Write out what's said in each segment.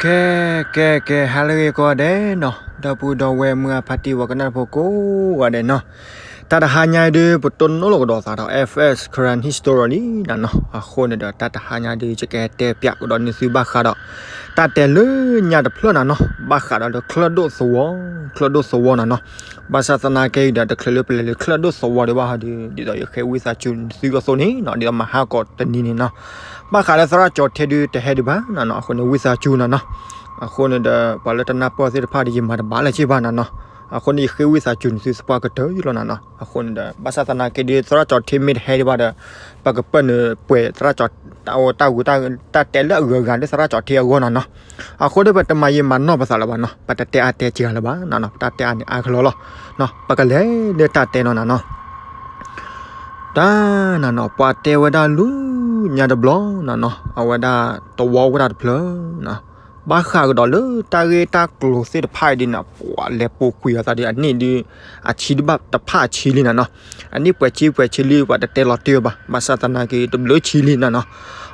ကဲ ကဲ ကဲ ဟါလၢအဂ့ၤကိးဂၤဒဲးနီၤ, ဒီပုၢ်ဒီဝဲၢ်မုၢ်အဖါတံၢ်ဝဲကနၣ်တဖိကိးဂၤဒဲးနီၤ, တၢ်တဟါညါအံၤဒုး ပတိၢ်နီၣ်လီၤကဒီးသးဒီး F S Karen History လံနၤနီၤ. အဃိန့ၣ်ဒီး တၢ်တဟါညါဒုး ယကဟဲတဲပၠးကဒီးန့ၢ်သုဘၣ်ဃးဒီး တၢ်တဲလၢညါတဖျၢၣ်နၤနီၤ, ဘၣ်ဃးဒီးလၢချၢၣ်ဒိၣ်သဝီ, ချၢၣ်ဒိၣ်သဝီနၤနီၤ. ဘၣ်ဆၣ်သနာ်က့ဒီး တချုးလၢပလဲၤလၢချၢၣ်ဒိၣ်သဝီဒံးဘၣ်ဟီဒုး ဒ်သိးယဃ့ဝံသးစူၤနသုအသိးန့ၣ်နီၤ, ဒ်သိးမဟါကီးတနံၤန့ၣ်နီၤ, ဘၣ်ဃးလၢသရၣ်ကၠီၤထ့ဒုးတဟဲဒံးဘၣ်နၤနီၤ, အဃိန့ၣ်ဝံသးစူၤနၤနီၤ. အဃိန့ၣ်ဒီး ပှၤလၢတနၢ်ပၢၢ်သ့ၣ်တဖၣ်ဒီး ယမၤတဘၣ်လၢၤဘၣ်နၤနီၤ. အဃိန့ၣ် ယဃ့ဝံသးစူၤနသုသပှၢ်ကတၢၢ်ယလီၤနၤနီၤ. အဃိန့ၣ်ဒီး ဘၣ်ဆၣ်သနာ်က့ဒီး သရၣ်ကၠီၤထ့မ့ၢ်တဟဲဒံးဘၣ်ဒီး ပကပၢၢ်နုာ်ပှဲၤသရၣ်ကၠီၤ တၢ်ဂ့ၢ်တၢ်တဲလၢအဂုၤအဂၤလၢသရၣ်ကၠီၤထ့အဂီၢ်နၤနီၤ. အဃိဒီး ပတမၤယံာ်မၤနီၢ်ပသးလၢၤဘၣ်နီၤ, ပတတဲအါတဲစှၤလၢၤဘၣ်နၤနီၤ, ပတၢ်တဲအါန့ၣ်အါကလီလီၤ. ပကလဲၤလၢတၢ်တဲနီၤနၤနီၤ. တၢ်နၤနီၤ ပှၤတဲဝဲဒၣ်လၢညါတဘျီနၤနီၤ, အဝဲဒၣ်သဝီအိၣ်ဝဲဒၣ်တဖျၢၣ်နီၤ, ဘၣ်ဃးကဒီးလၢတၢ်ဂ့ၢ်တၢ်ကျိၤသ့ၣ်တဖၣ်အံၤဒ်န့ၣ် ပှၤလဲၤပူၤကွံာ်အသးဒီး အနံၣ်ဒုး အဆံတဘၣ်တဖၣ်အဆံလံနၤနီၤ. အနံၣ်ပှဲၤဆံပှဲၤဆံလံ ပှၤတတဲလီၤတ့ၢ်ဘၣ်, ဘၣ်ဆၣ်သနာ်က့ တဘျုးဆံလံနၤနီၤ.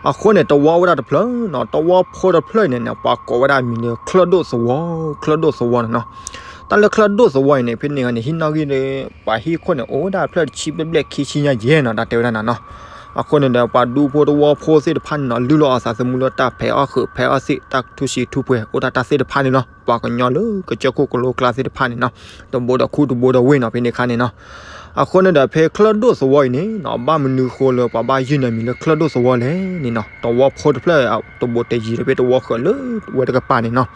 အဃိန့ၣ် သဝီအိၣ်ဝဲဒၣ်တဖျၢၣ်နီၤ, သဝီဖိတဖျၢၣ်အံၤန့ၣ်န့ၣ် ပှၤကိးဝဲဒၣ်အမံၤလၢချၢၣ်ဒိၣ်သဝီ, ချၢၣ်ဒိၣ်သဝီနၤနီၤ. တၢ်လၢချၢၣ်ဒိၣ်သဝီအံၤန့ၣ် ဖဲန့ၣ်ဂၤန့ၣ် ဟံၣ်နီၣ်ဂံၢ်ဒီး ပှၤဟံၣ်ခိၣ်န့ၣ် အိၣ်ဝဲဒၣ်ဖျၢၣ်တဆံဘျဲၣ်ဘျဲၣ်ခံဆံညါယဲၢ်နီၤ, တၢ်တဲဝဲဒၣ်နၤနီၤ. အဃိန့ၣ်ဒီး ပှၤဒူဖိသဝီဖိသ့ၣ်တဖၣ်န့ၣ်နီၤ လုၢ်လီၤအသးသမူလၢတၢ်ဖဲးအီၣ်ဃုာ်ဖဲးအီၣ်သံး တၢ်ထူဆံးထူပှဲၤ အိၣ်တၢ်တၢ်သ့ၣ်တဖၣ်န့ၣ်လီၤ. ပှၤကညီလၢကစၢၢ်ခိၣ်ကလိကျါသ့ၣ်တဖၣ်န့ၣ်နီၤ တဘိဒီးခူတဘိဒီးဝ့ၢ်နီၤ ဖဲန့ၣ်အခါန့ၣ်နီၤ. အဃိန့ၣ်ဒီး ဖဲချၢၣ်ဒိၣ်သဝီအံၤန့ၣ်နီၤ ဘၣ်မနုၤဃိလၢပှၤဘၣ်ယုၢ်န့ၢ်အမံၤလၢချၢၣ်ဒိၣ်သဝီလဲၣ်န့ၣ်နီၤ, သဝီဖိတဖျၢၣ် တဘိတယံၤဒီး ဖဲသဝီဃၢၤလၢဝဲတကပၤန့ၣ်နီၤ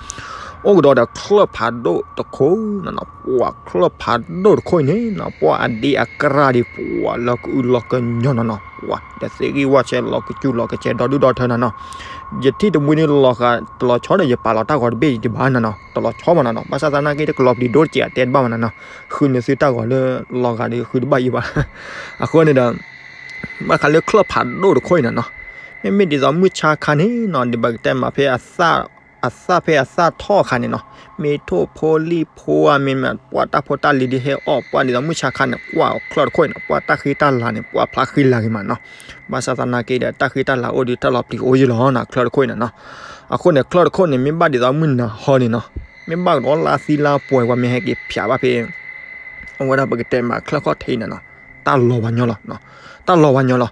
အိၣ်ကဒီးဒီးချၢၣ်ဖးဒိၣ်တခိၣ်နီၤနီၤ, ပှၤချၢၣ်ဖးဒိၣ်တခိၣ်အံၤန့ၣ်နီၤ ပှၤအဒ့အကရၢ်ဒံး ပှၤလီၤကအုလီၤကညီနီၤနီၤ, ပှၤတသ့ဂံၢ်ဝီဆဲး လီၤကစူၣ်လီၤကစဲး ဒီဒူၣ်ဒီထၢနီၤနီၤ. ယထံၣ်တမှံန့ၣ် လီၤဂာ်တလီၤဆီဒီး ယပာ်လီၤတၢ်ဂီၤတဘ့ၣ်အံၤဒံးဘၣ်နီၤနီၤ, တလီၤဆီဘၣ်နီၤနီၤ. ဘၣ်ဆၣ်သနာ်က့ တကလီၤပျံၤဒိၣ်တစဲး အတဲတဘၣ်ဘၣ်နီၤနီၤ, ဃုန့ၢ်သုတၢ်ဂီၤလၢလီၤဂာ်ဒီး ဃုတဘၣ်အံၤဘၣ်. အဃိန့ၣ်ဒီး ဘၣ်ဃးလၢချၢၣ်ဖးဒိၣ်တခိၣ်အံၤနီၤနီၤ, မ့မ့ၢ်ဒ်သိးမုၢ်ဆါခါန့ၣ်နီၤ ဒ်ပကတဲမးဖဲ အသၣ်ဖဲအသၣ်ထီၣ်အခါန့ၣ်နီၤ, မ့ၢ်ထိၣ်ဖိလံၣ်ဖိဧါ မ့ၢ်မး ပှၤတၢ်ဖိတၢ်လံၤဒ်ဟဲအီၣ် ပှၤဒ်သိးမုၢ်ဆါခါန့ၣ် ကွၢ်ချၢၣ်တခိၣ်အံၤနီၤ ပှၤတၢ်ဃံတၢ်လၤန့ၣ် ပှၤဖျါဃံလၤဂ့ၤမးနီၤ. ဘၣ်ဆၣ်သနာ်က့ဒီး တၢ်ဃံတၢ်လၤအိၣ်ဒီး တၢ်လီၤပျံၤအိၣ်ယံၤလီၤနီၤ ချၢၣ်တခိၣ်အံၤနီၤနီၤ. အဃိန့ၣ် ချၢၣ်တခိၣ်န့ၣ် မ့ၢ်ဘၣ်ဒ်သိးမုၢ်နၤဟီန့ၣ်နီၤ, မ့ၢ်ဘၣ်ကဒီးလါသံလါပှဲၤ ပှၤမ့ၢ်ဟဲက့ၤဖျးဘၣ်ဖဲ အဝဲဒၣ်ပကတဲမးချၢၣ်ခီၣ်ထံးအံၤနီၤနီၤ, တၢ်လီၤဝဲညီလီၤ, တၢ်လီၤဝဲညီလီၤ.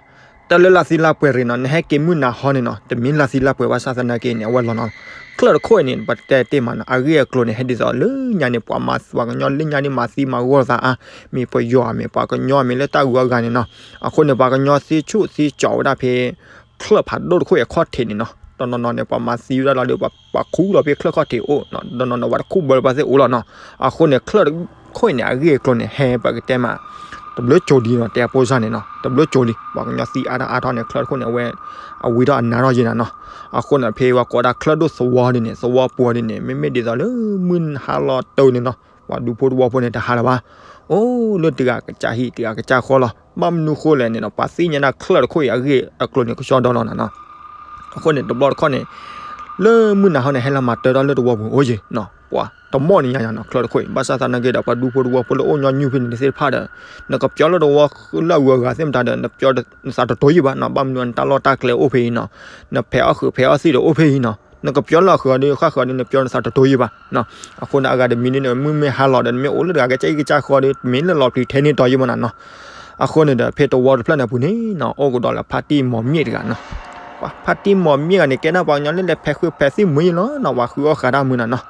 တၢ်လၢလါသံလါပှဲၤရ့ၣ်နီၤ နဟဲက့ၤမုၢ်နၤဟီန့ၣ်နီၤ တမ့ၢ်လါသံလါပှဲၤ ဘၣ်ဆၣ်သနာ်က့န့ၣ် အဝဲလီၤနီၤ. ချၢၣ်တခိၣ်အံၤန့ၣ် ပတဲတ့ၢ်မးနီၤ အဂ့ၢ်အကျိၤန့ၣ် ဟဲဒ်သိးလၢညါန့ၣ် ပှၤမၤ ပှၤကညီလၢညါန့ၣ်မၤသံမၤဂီၢ်သးအါ, မ့ၢ်ပယီၤမ့ၢ်ပှၤကညီမ့ၢ်လၢတၢ်ဂုၤအဂၤန့ၣ်နီၤ. အဃိန့ၣ် ပှၤကညီသံဆူၣ်သံကၠီဝဲဒၣ်ဖဲ ချၢၣ်ဖးဒိၣ်တခိၣ်အံၤအခီၣ်ထံးန့ၣ်နီၤ, တနီၤနီၤန့ၣ် ပှၤမၤသံဝဲဒၣ်လီၤဒီး ပှၤခူၣ်လီၤဖဲချၢၣ်ခီၣ်ထံးအိၣ်နီၤ, တနီၤနီၤ ပှၤတခူၣ်ဘၢလၢပှၤသ့ၣ်အိၣ်လီၤနီၤ. အဃိန့ၣ် ချၢၣ်တခိၣ်အံၤန့ၣ် အဂ့ၢ်အကျိၤန့ၣ် ဟဲပကတဲမး တဘျုးကၠိလံနီၤ, တဲအပိစၢ်န့ၣ်နီၤ တဘျုးကၠိလံ, ပှၤကညီသံအါထီၣ်အါထီၣ်န့ၣ် ချၢၣ်တခိၣ်န့ၣ် အဝဲ အဝံထီၣ်အနါထီၣ်ယဲၢ်နၤနီၤ. အဃိန့ၣ် ဖဲပှၤကိးဒၣ်ချၢၣ်ဒိၣ်သဝီဒ်န့ၣ် သဝီပူၤဒ်န့ၣ် မ့မ့ၢ်ဒ်သိးလၢမုၢ်ဟါလီၤတၢ်န့ၣ်နီၤ ပှၤဒူဖိသဝီဖိန့ၣ် တဟးလၢၤဘၣ်, အိၣ်လၢတဂၤကစၢ်ဟံၣ် တဂၤကစၢ်ဃီလီၤ. ဘၣ်မနုၤဃိလဲၣ်န့ၣ်နီၤ ပှၤသ့ၣ်ညါဒၣ်ချၢၣ်တခိၣ်အံၤ အဂ့ၢ်အကျိၤန့ၣ် ကဆှီဒီလီၤနၤနီၤ. အဃိန့ၣ် တဘျီတခီၣ်န့ၣ် လၢမုၢ်နၤဟီန့ၣ် ဟဲလီၤမၤတၢ်ထီၣ်လၢသဝီပူၤအိၣ်ယဲၢ်နီၤ, ပှၤတမီၣ်န့ၣ်ညါနီၤ ချၢၣ်တခိၣ်အံၤ. ဘၣ်ဆၣ်သနာ်က့ဒီး ပှၤဒူဖိသဝီဖိလၢအိၣ်ညီနုၢ်ဖဲန့ၣ်သ့ၣ်တဖၣ်ဒီး နကပျီလၢသဝီလၢအဂုၤအဂၤသ့ၣ်မတၤဒီး နပျီ နသးတတိၤယံာ်ဘၣ်နီၤ, ဘၣ်မနုၤနတၢ်လီၢ်တၢ်ကျဲအိၣ်ဖဲအံၤနီၤ, နဖဲးအီၣ်ဃုာ်ဖဲးအီၣ်သံးဒီးအိၣ်ဖဲအံၤနီၤ, နကပျီလၢအဃုာ်ဒီး ဃၣ်ဃုာ်ဒီး နပျီနသးတတိၤယံာ်ဘၣ်နီၤ. အဃိန့ၣ် အဂၤတမံၤန့ၣ် မုၢ်မ့ၢ်ဟါလီၤဒီး နမ့ၢ်အိၣ်လၢတဂၤကစၢ်ဟံၣ်ကစၢ်ဃီဒီး မ့ၢ်လၢလီၤပျံၤထဲန့ၣ်တီယံာ်မးနီၤနီၤ. အဃိန့ၣ်ဒီး ဖဲသဝီတဖျၢၣ်န့ၣ်အပူၤန့ၣ်နီၤ အိၣ်ကဒီးလၢဖါတံၢ်မီၤမြင့်တဂၤနီၤ. ပှၤဖါတံၢ်မီၤမြင့်တဂၤန့ၣ် ကဲဒၣ်ပှၤကညီလၢလဲၤဖဲးဃုာ်ဖဲးသံးမုၢ်ယံၤလီၤနီၤ, ပှၤဃုအီၣ်ဃာ်တၢ်မုၢ်နီၤနီၤ.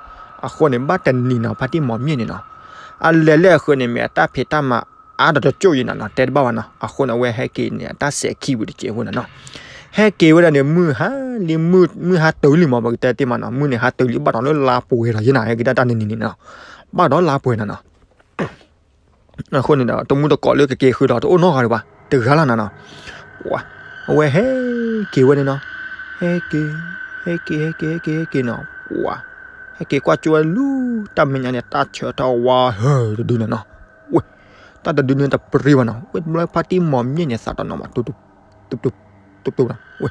အဃိန့ၣ် ဘၣ်တနံၤနီၤ ဖါတံၢ်မီၤမြင့်န့ၣ်နီၤ အလဲၤလၢအဃုာ်န့ၣ် မ့ၢ်အတၢ်ဖံးတၢ်မၤအါဒီးတစိၢ်ယံာ်နၤနီၤ တဲတဘၣ်ဘၣ်နီၤ. အဃိန့ၣ် အဝဲဟဲက့ၤန့ၣ်အတၢ်စဲးခံပူၤတစဲးဖိနၤနီၤ. ဟဲက့ၤဝဲဒၣ်န့ၣ် မုၢ်ဟါလံ မုၢ်ဟါတုၤလံမး ပကတဲတ့ၢ်မးနီၤ, မုၢ်န့ၣ်ဟါတုၤလံ ဘၣ်ဒီးလၢလါပှဲၤဒီးယဲၢ်နၤ ဟဲက့ၤဒၣ်တၢ်န့ၣ်န့ၣ်နီၤ, ဘၣ်ဒီးလါပှဲၤနၤနီၤ. အဃိန့ၣ်ဒီး တမူတကိးလၢကက့ၤဃုာ်ဒီးတအိၣ်နီတဂၤလၢၤဘၣ် တဂၤလီၤနၤနီၤ. ပှၤ အဝဲဟဲက့ၤဝဲန့ၣ်နီၤ, ဟဲက့ၤ ဟဲက့ၤ ဟဲက့ၤ ဟဲက့ၤ ဟဲက့ၤနီၤ. ပှၤ ဟဲက့ၤကွၢ်ကၠိဝဲလူၤ တၢ်မဲာ်ညါန့ၣ် တၢ်ဆၢထၢၣ်ဝါဟၢတဒုနီၤနီၤ. ဝဲ တၢ်တဒုန့ၣ်တပြံဘၣ်နီၤ, ဝဲတဘျီဖါတံၢ်မီၤမြင့်န့ၣ် သးတနီၤမး တူတူတူတူနီၤ. ဝဲ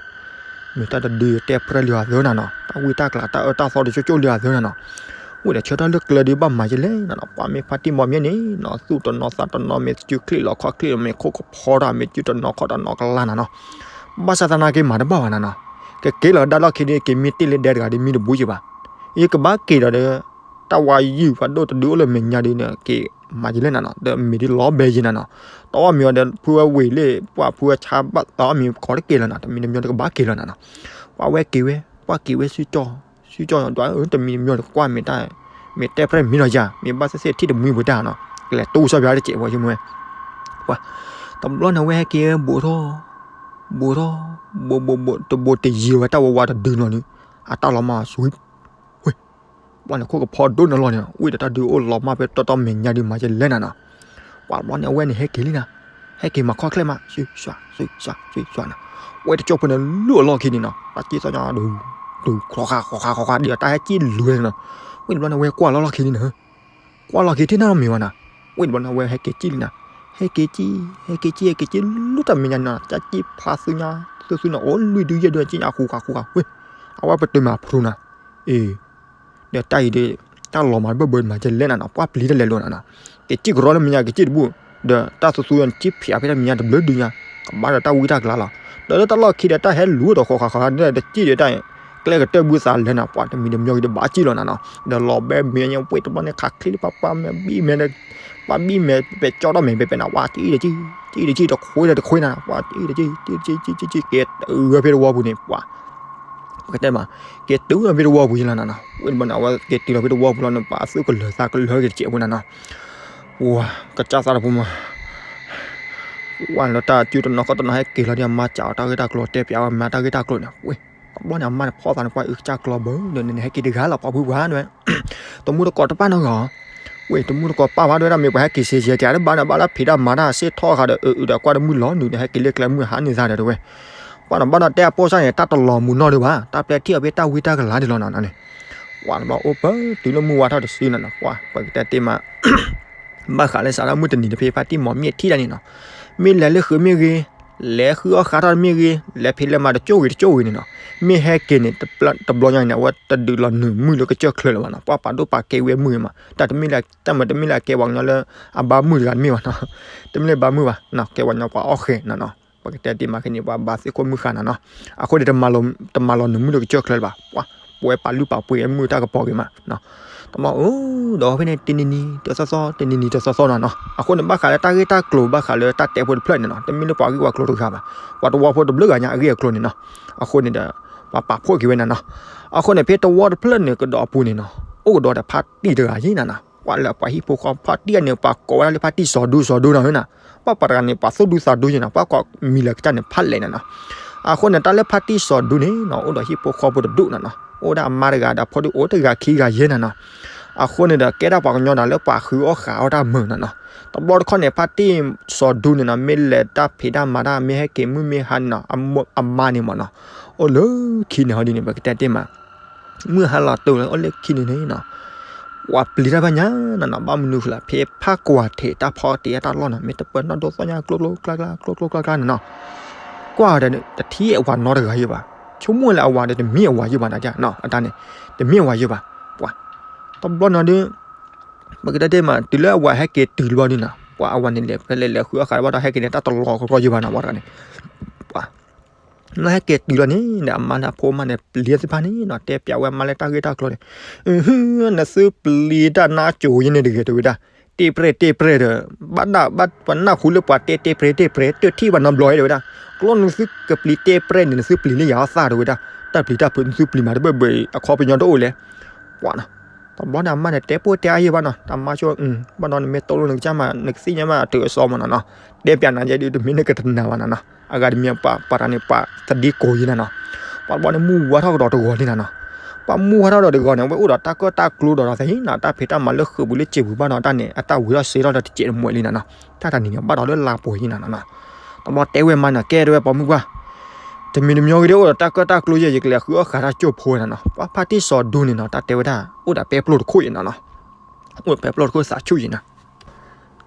မ့ၢ်တၢ်တဒုတဲပြဲလံအသၢနၤနီၤ, တၢ်ဝံတၢ်ကျးတၢ်အၢတၢ်သီတကၠိကၠိလံအသၢနၤနီၤ. ဝဲဒီးဆၢထၢၣ်လၢကျဲဒုးဘၣ်မၤယလဲၣ်နၤနီၤ, ပှၤမ့ၢ်ဖါတံၢ်မီၤမျဲၢ်န့ၣ်နီၤ, သူၣ်တနီၤသးတနီၤ မ့ၢ်စုချံၣ်လီၤခီၣ်ချံၣ် မ့ၢ်ခိၣ်ကဖီတၢ် မ့ၢ်စုတနီၤခီၣ်တနီၤကလါနၤနီၤ. ဘၣ်ဆၣ်သနာ်က့မၤတဘၣ်ဘၣ်နၤနီၤ, ကက့ၤလီၤကဒါလီၢ်ခံဒီး က့ၤမံတ့ၢ်လၢဒဲတဂၤဒီးမံတဘူးယံၤဘၣ်. ယကဘၣ်က့ၤဒီးဒီး တၢ်ဝါယုၢ်ဖးဒိၣ်တဒုအိၣ်လၢမဲာ်ညါဒုန့ၣ် က့ၤမၤယလဲၣ်နၤနီၤ, ဒီးမ့ၢ်ဒ်လီၤဘဲယဲနၤနီၤ, တအီၣ်မ့ၤအီၤဒီး ဖုဝဲဝ့ၢ်လၢ ပှၤဖုဝဲဆါဘၣ် တအီၣ်မ့ၤခီတက့ၤလီၤနီၤ, တမံၤတမံၤတကဘၣ်က့ၤလီၤနၤနီၤ, ပှၤဝဲက့ၤဝဲ ပှၤက့ၤဝဲစုကၠီ စုကၠီ ဒွးအၢ တမံၤတမံၤတကွၢ်မ့ၢ်တၢ် မ့ၢ်တဲပြဲၢ်မံလီၤယၤ မ့ၢ်ဘၣ်သ့ၣ်သ့ၣ်ထံၣ်တမှံပှဲၤတၢ်နီၤ, ကလဲၤတူၢ်စီၤပၤတစဲးဝဲယမ့ၢ်ဝဲ ပှၤ တဘျီန့ၣ်ဝဲဟဲက့ၤဘိးထီၣ် ဘိးထီၣ် ဘိးဘိးဘိး တဘိးတယံၤဝဲတၢ်ဝဲဝါတဒုနီၤဒုး အတၢ်လီၤမၢ်ဆူ ဝ့ၢ် ဘျီန့ၣ်ခိၣ်ကဖီဒိၣ်နီၤလီၤန့ၣ် ဝံၣ်ဒီးတၢ်ဒုးအိၣ်လီၤမၢ်ဖဲတီတီမဲာ်ညါဒုးမၤယလဲၣ်နၤနီၤ, ပှၤဘျီန့ၣ်အဝဲန့ၣ်ဟဲက့ၤလံနၤ, ဟဲက့ၤမၤခီၣ်ချဲၣ်မး ဆူၣ်ဆူၣ်ဆူၣ်ဆူၣ်နၤ, ဝဲတကၠိဖိန့ၣ်လူၢ်အလီၢ်ခံန့ၣ်နီၤ တၢ်စ့ၣ်သီညါဒုး ဒုး ခီဃာ်ဃီဃာ်ဃီဃာ်ဒ်အတၢ်ဟဲက့ၤလူၤန့ၣ်နီၤ, ဝံၣ်တဘျီန့ၣ်ဝဲကွၢ်လီၤလီၢ်ခံန့ၣ်နီၤ ကွၢ်လီၢ်ခံထံၣ်နၢ်မ့ၢ်ဝဲနၤ, ဝံၣ်တဘျီန့ၣ်ဝဲဟဲက့ၤကံၣ်လံနၤ, ဟဲက့ၤကံၣ် ဟဲက့ၤကံၣ် ဟဲက့ၤကံၣ်လၢတၢ်မဲာ်ညါန့ၣ်နီၤ တၢ်စ့ၣ်ဖျါသုညါ သုသုန့ၣ် အိၣ်လွံၢ်ဒုယဲၢ်ဒုကံၣ်ညါဃူဃာ်ဃူဃာ် ဝ့ၢ် အဝဲပတုာ်မးဖရူနၤ အ့ ဒီးတၢ်အံၤဒီး တၢ်လီၤမၢ်ဘၢၣ်ဘၢမၤကလဲၣ်နၤနီၤ ပှၢ်ပျံၤတလဲၤလိာ်နၤနီၤ, က့ၤကံၣ်ကရီလၢမဲာ်ညါက့ၤကံၣ်တဘူၣ်, ဒီးတၢ်သူသူန့ၣ် ကံၣ်ဖျါဖဲတၢ်မဲာ်ညါတဘျုးဒုညါ, ကဘၣ်ဒီးတၢ်ဝံတၢ်ကလၤလီၤ, ဒီးလၢတၢ်လီၢ်ခံဒီးတၢ်ဟဲလူၤဒီးဃီဃာ်ဃီဃာ်ဒီးတကံၣ်ဒီးတၢ် ကျဲကတၢၢ်ဘုသးလဲၤနၤ ပှၤတမံၤတမံၤက့ၤဒီးဘၣ်ကံၣ်လီၤနၤနီၤ, ဒီးလီၤဘဲမဲာ်ညါဝ့ၢ်တဘျီန့ၣ် ခးချ့လၢပှၤပှၤမဲာ်ဘံၣ်မဲာ်ဒီး ပှၤဘံၣ်မဲာ်ပဲာ်ကၠီထီၣ်မဲာ်ပဲာ်ပဲာ်နၤ ပှၤကံၣ်တကံၣ် ကံၣ်တကံၣ်တခွ့ဒီးတခွ့နၤ ပှၤကံၣ်တကံၣ် ကံၣ်တကံၣ် ကံၣ်တကံၣ် က့ၤတုၤဝဲဖဲတဝီပူၤန့ၣ် ပှၤ ပကတဲမး က့ၤတုၤဝဲဖဲတဝီပူၤယလီၤနၤနီၤ, ဝံၣ်တဘျီန့ၣ် အဝဲက့ၤတုၤလီၤဖဲတဝီပူၤလီၤန့ၣ် ပှၤအသုကလၢၤသးကလၢၤက့ၤတစဲးဖိနၤနီၤ, ပှၤ ကစၢ်သးတဖိမး ဝံၣ်လီၤတၢ်စုတနီၤဃီတနီၤဟဲက့ၤလီၤဒီး အမါစံးအီၤတၢ်ဂ့ၢ်တၢ်ကျိၤတဲပၠးဝဲမါတၢ်ဂ့ၢ်တၢ်ကျိၤန့ၣ် ဝံၣ် တဘျီန့ၣ် အမါန့ၣ်ဖီၣ်သးန့ၣ် ပှၤအုကစၢ်ကျီဘၢဒီး နဟဲက့ၤတဂၤလီၤပှၤဖုပှၤဝဲ တမူတကိးတပာ်နီတဂၤ, ဝံၣ် တမူတကိးပာ်ဘၣ်ဒ်ဝဲဒၣ် မ့ၢ်ပှၤဟဲက့ၤစ့ၢ်ကီး တဘၣ်န့ၣ်ဘၣ်လၢဖံးတၢ်မၤတၢ်စ့ၢ်ထီၣ်ဃာ်ဒီး အုးအုးဒီးကွၢ်တမုၢ်လီၤနုာ်ဒီး ဟဲက့ၤလၢကျဲမုၢ်ဟါန့ၣ်သးဒီးတဝဲ, ပှၤန့ၣ်ဘၣ်ဒီးတဲအပိၢ်စၢ်န့ၣ် တၢ်တလီၤမုာ်နီၢ်ဒံးဘၣ် တၢ်ပျဲထံၣ်အီၤဖဲတၢ်ဝံတၢ်ကလၤဒံးလီၤနၤန့ၣ်, ပှၤတဘျီအိၣ်ပတုၤလၢမုၢ်ဝါထီၣ်တစုနၤနီၤ ပှၤ ပကတဲတ့ၢ်မး ဘၣ်ဃးလၢစးထီၣ်မုၢ်တနံၤတဖဲဖါတံၢ်မီၤမ့ၢ်ထံၣ်တၢ်န့ၣ်နီၤ, မ့ၢ်လဲၤလၢဃုမ့ၢ်ဂ့ၤ, လဲၤဃုအီၣ်ဃးထီၣ်မ့ၢ်ဂ့ၤ, လဲၤဖံးလဲၤမၤတကၠိၢ်ဂ့ၤတကၠိၢ်ဂ့ၤန့ၣ်နီၤ, မ့ၢ်ဟဲက့ၤန့ၣ် တဘျီညါန့ၣ် အဝဲတဒုးလီၤနုာ်မုၢ်လၢကစၢၢ်ချၢလၢၤဘၣ်နီၤ, ပှၤပာ်ဒိၣ်ပာ်ကဲဝဲမုၢ်ဂ့ၤမး တၢ်တမ့ၢ်လၢ တၢ်မၤတမ့ၢ်လၢအကဲပှၤကညီလၢ အဘါမုၢ်တဂၤတမ့ၢ်ဘၣ်နီၤ, တမ့ၢ်လၢဘါမုၢ်ဘၣ်နီၤ, ကဲပှၤကညီပှၤအီၣ်ဃဲၤနၤနီၤ, ပကတဲတ့ၢ်မးခဲန့ၣ် ပှၤဘၣ်သ့ၣ်ခိၣ်မုၢ်ဃာ်နၤနီၤ, အဃိန့ၣ် တမၤလီၤနုာ်မုၢ်လၢကစၢၢ်ချၢလၢၤဘၣ်, ပှၤ ပဝဲပာ်လုၢ်ပာ်ပှ့ၤမုၢ်တၢ်ကပီၤဂ့ၤမးနီၤ တမ့ၢ်အိၣ်ဒီးဖဲန့ၣ် တနံၤနံၤတသီသီ တနံၤနံၤတသီသီနီၤနီၤ, အဃိန့ၣ် ဘၣ်ဃးလၢတၢ်ဂ့ၢ်တၢ်ကျိၤ ဘၣ်ဃးလၢတၢ်တဲဖိတဖျၢၣ်န့ၣ်နီၤ, တမ့ၢ်လၢပှၤဂ့ၢ်ပှၤကျိၤတဂၤဘၣ်, ပှၤတဝီဖိတဘျုးဂၤညါအဂ့ၢ်အကျိၤန့ၣ်နီၤ, အဃိန့ၣ်ဒီး ပှၤပာ်ဖှိၣ်က့ၤဝဲနၤနီၤ, အဃိန့ၣ် ဖဲတဝီတဖျၢၣ်န့ၣ်ကဒီးအပူၤန့ၣ်နီၤ, အိၣ်ကဒီးဒီးဖါတံၢ်တဂၤယ့ၢ်နၤနီၤ, ပှၤလၢပှၤဟံၣ်ဖိဃီဖါတံၢ်န့ၣ် ပှၤကိးဝဲဒၣ်လၢဖါတံၢ်စီၤဒူစီၤဒူနီၤနီၤ, ပှၤပှၤတဂၤန့ၣ် ပှၤသူၣ်ဒူသးဒူယ့ၢ်နၤ, ပှၤကိးမံၤလၢာ်ကစၢ်န့ၣ် ဖးလဲၣ်နၤနီၤ အဃိန့ၣ် တၢ်လၢဖါတံၢ်စီၤဒူန့ၣ်နီၤ အိၣ်ဒီးဟံၣ်ဖိဃီဖိတဒူၣ်နၤနီၤ, အိၣ်ဒၣ်အမါတဂၤဒီးဖိဒံၣ်အိၣ်တဂၤခံဂၤယဲၢ်နၤနီၤ, အဃိန့ၣ်ဒီး ကဲဒၣ်ပှၤကညီဒီးလၢပှၤဃုအီၣ်ဃးအီၣ်တၢ်မုာ်နၤနီၤ, တဘျီတခီၣ်န့ၣ် ဖါတံၢ်စီၤဒူန့ၣ်နီၤ မ့ၢ်လဲၤတၢ်ဖံးတၢ်မၤတၢ် မ့ၢ်ဟဲက့ၤမုၢ်မ့ၢ်ဟါန့ၣ်နီၤ အမါန့ၣ်မးနီၤ, အိၣ်လၢခံန့ၣ်ဟီဒ်န့ၣ် ပကတဲတ့ၢ်မး မုၢ်ဟါလီၤတိၢ်လၢအိၣ်လၢခံန့ၣ်န့ၣ်နီၤ, ပှၤပျံၤတၢ်ဘၣ်ညါနၤနီၤ, ဘၣ်မနုၤဃိလဲၣ် ဖဲဖးကွၢ်ထဲးတၢ်ဖီတ့ၢ်အတၢ်လီၢ်နီၤ, မ့ၢ်တပၢၢ်နီၢ်ဒိၣ်သီၣ်ညါ ကျိကျိကျါကျါ ကျိကျိကျါကျါန့ၣ်နီၤ, ကွၢ်ဒီးတထံၣ်အဝၤနီတဂၤယိာ်ဘၣ်, ဆိကမိၣ်လၢအဝၤဒီးတမ့ၢ်အဝၤယိာ်ဘၣ်နၤနီၤ, အတၢ်န့ၣ် တမ့ၢ်အဝၤယိာ်ဘၣ်, ပှၤ တဘျီနီၤဒုး ပကတဲတ့ၢ်မး တုၤလၢအဝၤဟဲက့ၤတုၤတဘျီဒုးနီၤ, ပှၤအဝၤန့ၣ်လဲၤဖဲလဲၣ်လဲၤဃုအီၣ်ဃးတဘၣ်ဒီး ဟဲက့ၤန့ၣ် တၢ်တလီၤကီကီယိာ်ဘၣ်နီၤ, ပှၤတဂၤန့ၣ် ပှၤ လၢဟဲက့ၤတုၤလီၤန့ၣ် ဒီးအမါလၢအဖိမါန့ၣ် ပျံၤသ့ၣ်တဖၣ်န့ၣ်နီၤ, တဲပျးဝဲအမါလၢတၢ်ဂ့ၢ်တၢ်ကျိၤန့ၣ်, နသုပျံၤတၢ်နါကိၤယဲန့ၣ်တဂ့ၤ တဲဝဲဒၣ်, တဲပြဲၢ်တဲပြဲၢ်ဒီး ဘၣ်ဒၣ်ဘၣ်ပနၢ်ဟူလၢပှၤတဲတဲပြဲၢ်တဲပြဲၢ် တထံၣ်ဘၣ်နီတဘျီတဲဝဲဒၣ်, ကျီၢ်နသုကပျံၤတဲပြဲၢ်န့ၣ် နသုပျံၤလၢယၤအီၣ်သၣ်တဲဝဲဒၣ်, တၢ်ပျံၤတၢ်ဖုးနသုပျံၤမးတဘၢၣ်ဘၢၣ်အံၤ အခီပညီတအိၣ်လဲၣ်, ပှၤနီၤ တဘျီန့ၣ် အမါန့ၣ် တဲပိၢ်တဲအါယဲၢ်ဘၣ်နီၤ, တၢ်မါဆိ ဘၣ်ဒီးနမ့ၢ်တိၢ်လိာ်နကစၢ်မး နကသ့ၣ်ညါမး အတုၤအစီမးနီၤနီၤ, တဲပျးနၤယဲဒုး တမ့ၢ်နကတနာ်ဘၣ်နီၤနီၤ, အဂၤတမံၤ ပှၤတဂၤန့ၣ် ပှၤသဒ့ကိးယဲၢ်နၤနီၤ, ပှၤတဘျီန့ၣ် မုၢ်ဝါထီၣ်ကဒီးတဂီၤလံနၤနီၤ, ပှၤမုၢ်ဝါထီၣ်ဒီးတဂီၤန့ၣ် အဝဲအိၣ်ဒီးတၢ်ကၢၣ်တၢ်ကျူဒီးသ့ၣ်နီၤ, တၢ်ဖံးတၢ်မၤလၢဃုာ်ပူၤလၢစံာ်ပူၤဘၣ်ဒီးတၢ်န့ၣ် အတၢ်ဝံၤထီၣ်စ့ထီၣ်ဒီးတစဲးတမှဲးလံနၤနီၤ, တၢ်တနံၤန့ၣ် ဘၣ်ဒီးလၢလါပှဲၤယဲၢ်နၤနီၤနီၤ, တဘျီတဲဝဲမါန့ၣ် ကဲတဲဝဲပိာ်မုၣ်ပှၢ် တမံၤတမံၤဂ့ၤဒီး အိၣ်ဒီးတၢ်ကၢၣ်တၢ်ကျူယဲၢ် ယကလဲၤဃုအီၣ်ဃးတၢ်ကၠိဖိဝဲနၤနီၤ, ပှၤဖါတံၢ်စီၤဒူန့ၣ်နီၤ တၢ်တဲဝဲဒၣ် အိၣ်ဒီးပဲပျိၢ်တခိၣ်ယဲၢ်နၤနီၤ, အိၣ်ဒီးပဲပျိၢ်တခိၣ်သးဆူၣ်ယဲၢ်နၤ,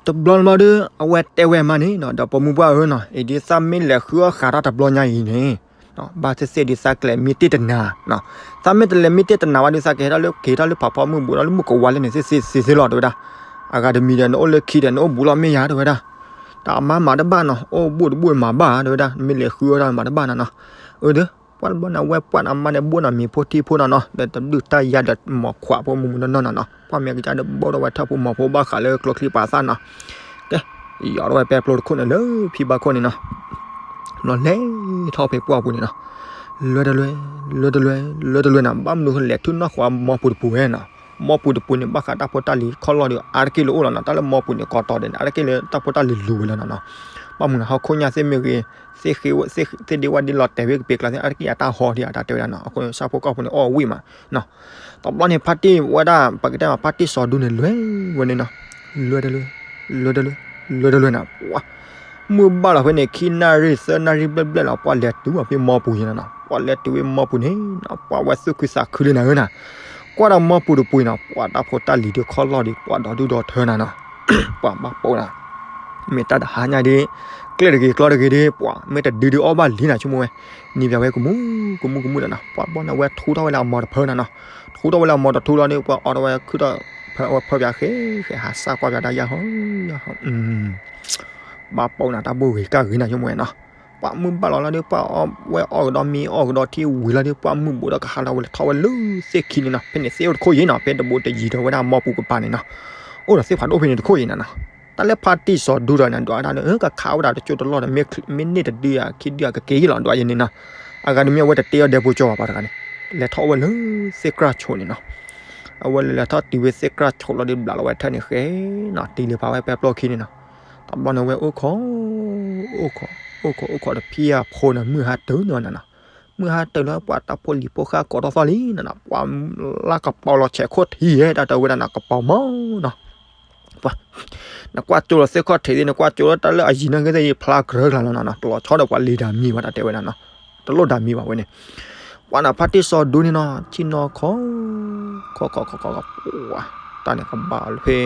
တဘျီလၢ်ဘျီဒုး အဝဲတဲဝဲမါန့ၣ်နီၤ ဒီးပိာ်မုၣ်ပှၢ်ဧၢနီၤ အံၤဒ်သးမ့ၢ်လဲၤဃုအီၣ်ဃးတၢ်တဘျီညါအံၤန့ၣ် ဘၣ်သ့ၣ်သ့ၣ်ဒ်သးကလဲၤမ့ၢ်တ့ၢ်တနၤ, သးမ့ၢ်တလဲၤမ့ၢ်တ့ၢ်တနၤဘၣ်ဒုး သးကဟဲထီၣ်လၢကဟဲထီၣ်လၢဖးဖီမုၢ်ဘူးဒီးလၢမုၢ်ကဝါလၢန့ၣ်သ့ၣ်သ့ၣ်သ့ၣ်လီၤတဲဝဲဒၣ်, အဂၤတမံၤဒီး နအိၣ်လၢခံဒီး နအိၣ်ဘူးလီၤမ့ၢ်ယၤတဲဝဲဒၣ်, တၢ်မါမၤတဘၣ်နီၤ အိၣ်ဘူးတဘူးမၤဘၣ်တဲဝဲဒၣ် မ့ၢ်လဲၤဃုအီၣ်တၢ်မၤတဘၣ်နၤနီၤ, အၢဒုး ပှၢ်တဘျီန့ၣ် အဝဲပှၢ်န့ၣ် အမါန့ၣ်ဘိၣ်န့ၣ်မ့ၤဖိထံဖိနီၤနီၤ ဒီးတဒုၣ်တၢ်ယါဒီးမီၤခွးဖိမုၢ်မုၢ်နီၢ်နီၢ်နီၤနီၤ ပှၢ်မ့ၢ်ကစၢ်ဒီးဘိၣ်ထီၣ်ဝဲထၢၣ်ဖိမီၤဖိဘၣ်ဃးလၢကျိချံပာ်သၣ်နီၤ ကဲ ယီၤထီၣ်ဝဲပဲပျိတခိၣ်န့ၣ်လၢဖံဘၣ်ခိၣ်န့ၣ်နီၤ ဘျီလဲၤထီၣ်ဖဲပှၢ်ပူၤန့ၣ်နီၤ လဲၤတလဲၤ လဲၤတလဲၤ လဲၤတလဲၤနီၤ ဘၣ်မနုၤလဲၤထုးနီၢ်ဃီမီၤပူၤတပူၤဝဲနီၤ မီၤပူၤတပူၤန့ၣ် ဘၣ်ဃးတၢ်ဖိတၢ်လံၤခီၣ်လီၢ်ဒီး အါတက့ၢ်လၢအိၣ်လီၤနီၤ တၢ်လၢမီၤပူၤန့ၣ် ကီးတီၤဒဲးန့ၣ် အါတက့ၢ်လၢတၢ်ဖိတၢ်လံၤလူၤဝဲလီၤနီၤနီၤ ဘၣ်မနုၤဟီၣ်ခိၣ်ညါသ့ၣ်မ့ၢ်ဂ့ၤ သ့ၣ်ဃ့ဝဲ သ့ၣ်ဒ့ဝဲဒ်လီၤတဲာ်ဝဲကပ့ၤကျါသ့ၣ် အါတက့ၢ်အတၢ်ဟီဒ်အတၢ်တဲဝဲဒၣ်နီၤ အဃိန့ၣ် ဆၣ်ဖိကီၢ်ဖိန့ၣ် အီၣ်ဝံၣ်မးနီၤ တဘျီန့ၣ် ဖါတံၢ်ဝဲဒၣ် ပကတဲမး ဖါတံၢ်စီၤဒူန့ၣ် လဲၤဝဲန့ၣ်နီၤ လဲၤတလဲၤ လဲၤတလဲၤ လဲၤတလဲၤနီၤ ပှၢ် မုၢ်ဘၣ်လီၤဖဲန့ၣ် ခံနၣ်ရံၣ်သၢနၣ်ရံၣ်ဘျဲၣ်ဘျဲၣ်လီၤ ပှၢ်လဲၤတုၤဝဲဖဲမီၤပူၤန့ၣ်နီၤ ပှၢ်လဲၤတုၤဝဲမီၤပူၤန့ၣ်နီၤ ပှၢ်ဝဲသူၣ်ခုသးခုလံနၤဧၢနီၤ ကွၢ်ဒီးမီၤပူၤတပူၤနီၤ ပှၢ်တၢ်ဖိတၢ်လံၤဒုးခီၣ်လီၢ်ဒီး ပှၢ်ဒီဒူၣ်ဒီထၢနၤနီၤ ပှၢ်ဘၣ်ပိာ်နၤ မ့ၢ်တၢ်တဟါညါဒ် ကျဲတဂ့ၤကျီတဂ့ၤဒ် ပှၢ်မ့ၢ်တဒုဒုးအီၣ်ဘၣ်လံနၤ ဆိကမိၣ်ဝဲ နံၤပၠးဝဲကမူၣ်ကမူၣ်ကမူၣ်နၤနီၤ ပှၢ်ဘျီန့ၣ် အဝဲထူထီၣ်ဝဲလၢအမီၤတဖၢနၤနီၤ ထူထီၣ်ဝဲလၢအမီၤတထူလီၤန့ၣ် ပှၢ်အီၣ်ထီၣ်ဝဲခုၣ်ထီၣ် ဖဲအဝဲဖၢပၠးဃဲဃဲ ဟးစၢ်ကွၢ်ပၠးတၢ်ယၢ်ဟီယၢ်ဟီ ဘၣ်ပိာ်နၤတၢ်ဘိၣ်ဂ့ၤကၢ်ဂ့ၤနၤ ဆိကမိၣ်ဝဲနီၤ ပှၢ်မုၢ်ဘၣ်လီၤလီၤဒ် ပှၢ်အီၣ်ဝဲအီၣ်ကဒီးမ့ၤအီၣ်ကဒီးထံဝံၤလီၤဒ် ပှၢ်မုၢ်ဘိးဒီးကဟးလီၤဝဲလဲၤထီၣ်ဝဲလၢသ့ၣ်ခံန့ၣ်နီၤ ဖဲန့ၣ်သ့ၣ်အိၣ်တခိၣ်ယံၤနီၤ ဖဲတဘိတယံၤဒီးဝဲဒၣ်မီၤပူၤကပၤန့ၣ်နီၤ အိၣ်ဒီးသ့ၣ်ဖးဒိၣ်ဖဲန့ၣ်တခိၣ်ယံၤနၤနီၤ တၢ်လၢဖါတံၢ်စီၤဒူဒီးန့ၣ် ဒွးတၢ်ဒီး ကခးဝဲဒၣ်တကၠိတလီၢ်ဒီး မ့ၢ်န့ၢ်တဒုဧါ ခံဒုဧါ ကက့ၤယံၤလီၤ ဒွးယံၤန့ၣ်နီၤ အဂၤတမံၤအဝဲတတ့အီၣ်ဒဲဖိကၠိဘၣ်ပှၤတဂၤန့ၣ် လဲၤထီၣ်ဝဲလၢသ့ၣ်ကြၢ်ဆိးန့ၣ်နီၤ အဝဲလဲၤလဲၤထီၣ်တုၤဝဲသ့ၣ်ကြၢ်ဆိးလီၤဒ်ဘျးလီၤဝဲထၢၣ်န့ၣ်ဃဲနီၤ တံၤလၢပာ်ဝဲပဲပျီခံန့ၣ်နီၤ တဘျီန့ၣ်ဝဲအိၣ်ခိး အိၣ်ခိး အိၣ်ခိး အိၣ်ခိးတဖံအဖိန့ၣ် မုၢ်ဟါတုၤန့ၣ်ဝဲနၤနီၤ မုၢ်ဟါတုၤလီၤ ပှၢ်တၢ်ဖိလံၤဖိဃၢ်ကိးထီၣ်သီလံနၤနီၤ ပှၢ်လၢကပီၤလီၤဆဲးခိၣ်ထံးယဲ တၢ်တဲဝဲဒၣ်နၤ ကပီၤမီၤနီၤ ပှၢ် နကွၢ်ကၠိလီၤသ့ၣ်ခီၣ်ထံးသ့ၣ် နကွၢ်ကၠိလီၤတၢ်လၢအယံၤန့ၣ်ကသ့ၣ်ယဖျါကြၢးကျါလီၤနီၤနီၤ တလီၤဆီဒီးပှၤလံၤတၢ်မံၤဘၣ် တၢ်တဲဝဲဒၣ်နီၤ တလိၣ်တၢ်မံၤဘၣ်ဝဲန့ၣ် ပှၢ်နၤဖါတံၢ်စီၤဒူန့ၣ်နီၤ ဆ့ၣ်နီၤခီ ခီခီခီခီခီ ပှၢ် တၢ်န့ၣ်ကဘၣ်လီၤဖဲ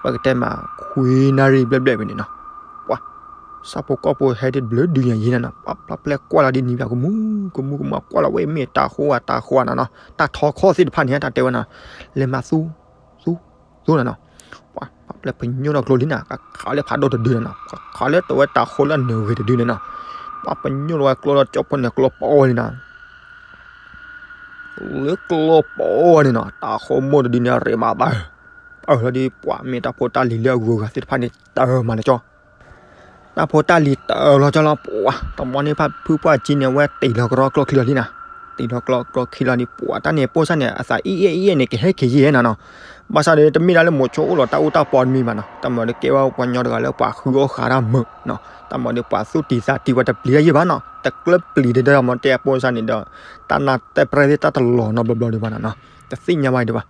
ပကတဲမး ခွံနၣ်ရံၣ်ဘျဲၣ်ဘျဲၣ်ဝဲန့ၣ်နီၤ ပှၢ် ဆၣ်ဖိကီၢ်ဖိဟဲဒ်တဘျုးဒုညါယံၤနၤနီၤ ပှၢ်ဖျါပျဲၢ်ကွၢ်လီၤဒ်နံၤပၠးကမူၣ်ကမူၣ်ကမူၣ် ကွၢ်လီၤဝဲမ့ၢ်တၤဟိဝဲတၤဟိနၤနီၤ တၢ်ထီခီသ့ၣ်တဖၣ်န့ၣ် တၢ်တဲဝဲနီၤ လဲၤမၤသူ သူ သူနၤနီၤ ပှၢ်ဖျါပျဲၢ်ပညိၣ်ထီၣ်ကျိလံနၤ ကခးလၢဖးဒိၣ်တဒုနၤနီၤ ကခးလၢတဝဲတၤဟိလၢအနၢၤဂ့ၤတဒုန့ၣ်နီၤ ပှၢ်ပညိၣ်လီၤဝဲကျိလီၤကၠီဖိန့ၣ် ကျိပီဝဲန့ၣ်နီၤ လၢကျိပီဝဲန့ၣ်နီၤ တၤဟိမိၢ်တဒုန့ၣ် ရ့မးဘၣ် ပၢၢ်လီၤဒ်ပှၢ်မ့ၢ်တၢ်ဖိတၢ်လံၤလၢအဂုၤအဂၤသ့ၣ်တဖၣ်န့ၣ် တၢ်မၤလၢကၠီ တၢ်ဖိတၢ်လံၤတၢ်လီၤကၠီလီၤ ပှၢ် တဘျီန့ၣ်ဖုပှၢ်ကၠံန့ၣ် အဝဲတ့ၢ်လီၤကရီကျိချံလီၤလံနၤ တ့ၢ်လီၤကရီကျိချံလီၤန့ၣ် ပှၢ်တၢ်န့ၣ်ပိၢ်စၢ်န့ၣ် အသးအံၣ်အံၣ်အံၣ်န့ၣ် ကဟဲက့ၤယဲနီၤနီၤ ဘၣ်ဆၣ်ဒီးတမ့ၢ်ဒၣ်လၢမိၤဆိအိၣ်လီၤတၢ်အူတၢ်ပီတမံၤဘၣ်နီၤ တၢ်မၤဒီးကဲဝဲပှၤကညီတဂၤလၢပှၤဃုအီၣ်ဃာ်တၢ်မုာ်နီၤ တၢ်မၤဒီးပှၤသူၣ်တံၢ်သးတံၢ်ဝဲတပျံၤတၢ်ယဲၢ်ဘၣ်နီၤ တကျၢပျံၤတၢ်ဒီးမၤတဲအပိၢ်စၢ်န့ၣ်ဒီး တၢ်နၢ်တဲပြဲသ့ၣ်တၢ်တလီၤနီတဘျီဘျီဒံးဘၣ်နီၤနီၤ တသ့ၣ်ညါဘၣ်ဒံးဘၣ်